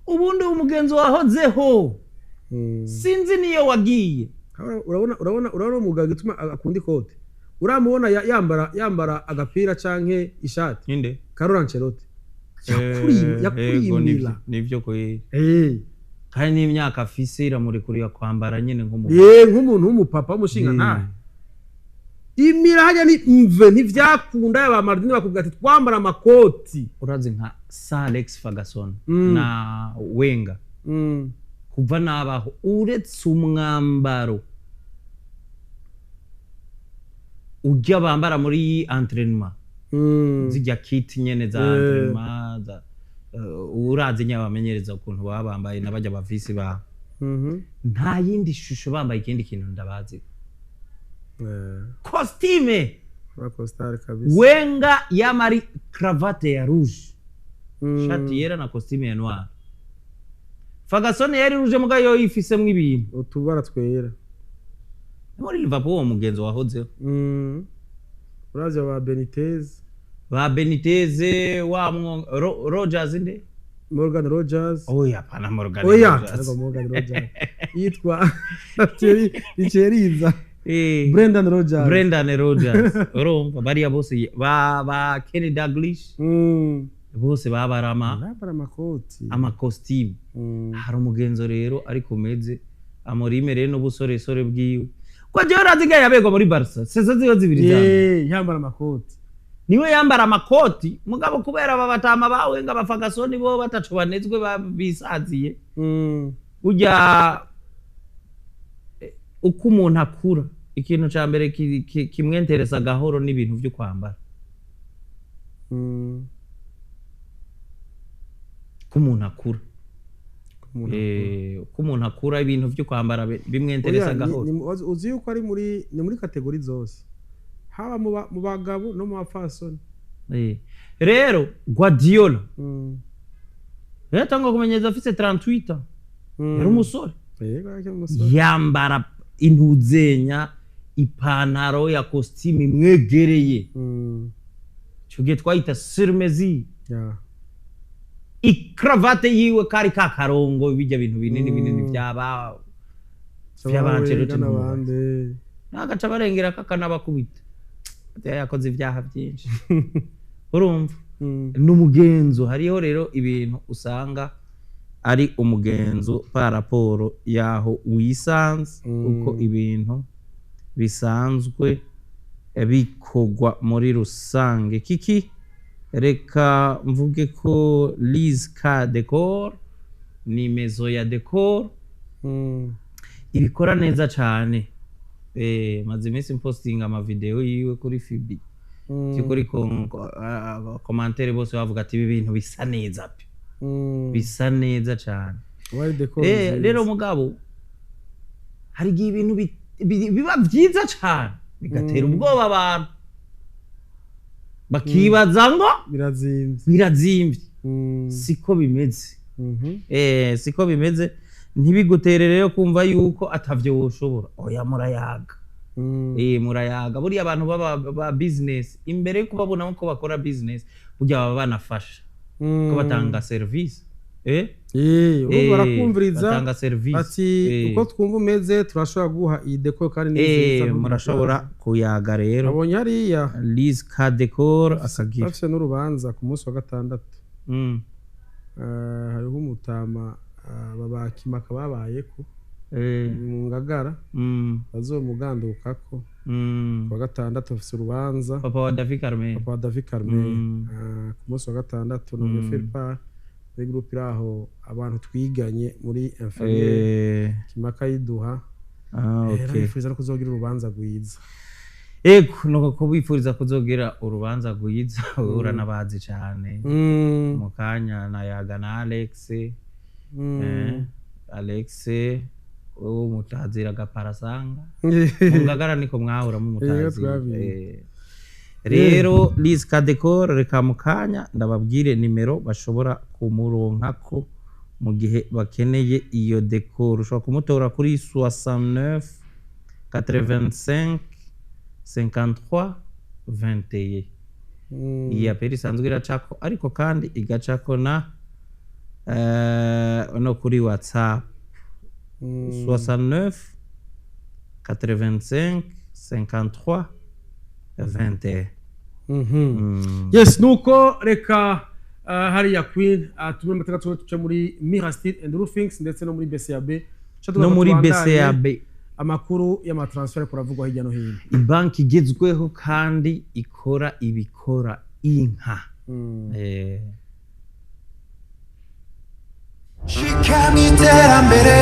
ubundi umugenzo wahozeho. Sinzi niyo wagiye. Urabona umugabo gituma akunda ikote, uramubona yambara agapira canke ishati? Ninde? Carlo Ancelotti yakuriye yakuriye Yego, imila. Nivyo kweri. Kandi n'imyaka afise iramurekurira kwambara nyene nk'umuntu. Ye, nk'umuntu w'umupapa w'umushinga ntahe. Imira hajya ni mve ntivyakunda, yaba Maldini bakubwira ati: "Twambara amakoti." Urazi nka Sir Alex Ferguson na Wenger, kuva nabaho, uretse umwambaro ujya bambara muri entraînement, zijya kit nyene za entraînement za urazi nyine abamenyereza ukuntu baba bambaye n'abajya bavisi ba nta yindi shusho bambaye ikindi kintu ndabazi, costume. Abakositari kabisa. Wenger yamari cravate ya rouge. Shati yera na costume ya noir. Ferguson yari rouge, mugabo yo yifisemwo ibintu utubara twera. Muri Liverpool uwo mugenzo wahozeho. Uravye ba Benitez. Ba Benitez, wa Rogers nde? Morgan Rogers. Oya, pana Morgan Oya. Rogers. Ntabwo Morgan Rogers yitwa Thierry Richeriza. Brendan Rogers. Brendan Rogers. Urumva bariya bose ba Kenny Dalglish, bose babarama Bambara amakoti. Amakositimu. Hari umugenzo rero ariko umeze Amorim rero n'ubusoresore bwiwe, ko jewe urazi ngaye yabegwa muri Barca saison ziwe zibiri za mbere. Yambara amakoti. Niwe yambara amakoti, mugabo kubera aba batama bawe ngo abafagasoni bo bataco banezwe bisaziye. Burya uko umuntu akura, ikintu ca mbere kimwenteresa gahoro n'ibintu vyo kwambara. Uko umuntu akura, Umuntu uko umuntu akura, ibintu vyo kwambara bimwenteresa Oya, gahoro. Uzi yuko ari muri ni muri catégorie zose, haba mu bagabo no mu bapfasoni. Rero Guardiola yatangwa kumenyereza afise 38 ans, yari umusore. Yego, yari umusore. Yambara intuzenya, ipantaro ya costume imwegereye. Ico gihe twayita sur mesure. Ikravate yiwe kari ka karongo, bijya bintu binini binini vyaba vy'abancelotti. N'abandi. Nagaca barengera kakanabakubita. Yakoze ibyaha byinshi, urumva. N'umugenzo hariho rero, ibintu usanga ari umugenzo par rapport yaho wisanze, uko ibintu bisanzwe bikorwa muri rusange. Kiki, reka mvuge ko Liz Ka Decor ni maison ya decor, ibikora neza cane. Maze iminsi mpostinga amavideo yiwe kuri FB, kuri commentaire bose bavuga ati ibi bintu bisa neza pe, bisa neza cane. Wari decor nziza. Rero mugabo hari igihe ibintu biba vyiza cane bigatera ubwoba abantu, bakibaza ngo birazimvye. Birazimvye. Siko bimeze. Siko bimeze. Ntibigutere rero kumva yuko atavyo woshobora. Oya, murayaga. Murayaga. Buriya abantu baba ba business, imbere yo kubabona ko bakora business, burya baba banafasha ko batanga service. Urumva barakumviriza. Batanga service. Ati uko twumva umeze, turashobora guha iyi décor kandi ni nziza. Murashobora kuyaga rero. Abonye hariya. Liz Ka Decor akagira bafise n'urubanza ku munsi wa gatandatu. Hariho umutama, babakimaka babayeko mu Ngagara, bazomugandukako ku wa gatandatu bafise urubanza. Papa wa David Carmen. Papa wa David Carmen. Ku munsi wa gatandatu na faire part muri groupe iraho abantu twiganye muri inférieur. Kimaka yiduha. Nabifuriza no kuzogira urubanza rwiza. Ego, nuko kubifuriza kuzogira urubanza rwiza, uranabazi cane. Mu kanya nayaga na Alex. Alex wowe mutazira gaparasanga mu Ngagara, niko mwahura mumutazira. Twabiye. Rero Liz Kadecor, reka mu kanya ndababwire nimero bashobora kumuronkako mu gihe bakeneye iyo décor. Ushobora kumutora kuri 69 85 53 21. Iyi appel isanzwe iracako, ariko kandi igacako na no kuri WhatsApp, 69 85 53 21. Yes, nuko reka hariya Queen tumwe amateka tuce muri Mira Steel and Roofings ndetse no muri BCAB. Tuca No tugaruka muri tubandanye BCAB. Amakuru y'amatransfer ariko aravugwa hirya no hino. Ibanki igezweho kandi ikora ibikora inka. Shikama iterambere.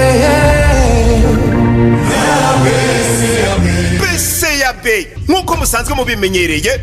BCAB, nk'uko musanzwe mubimenyereye.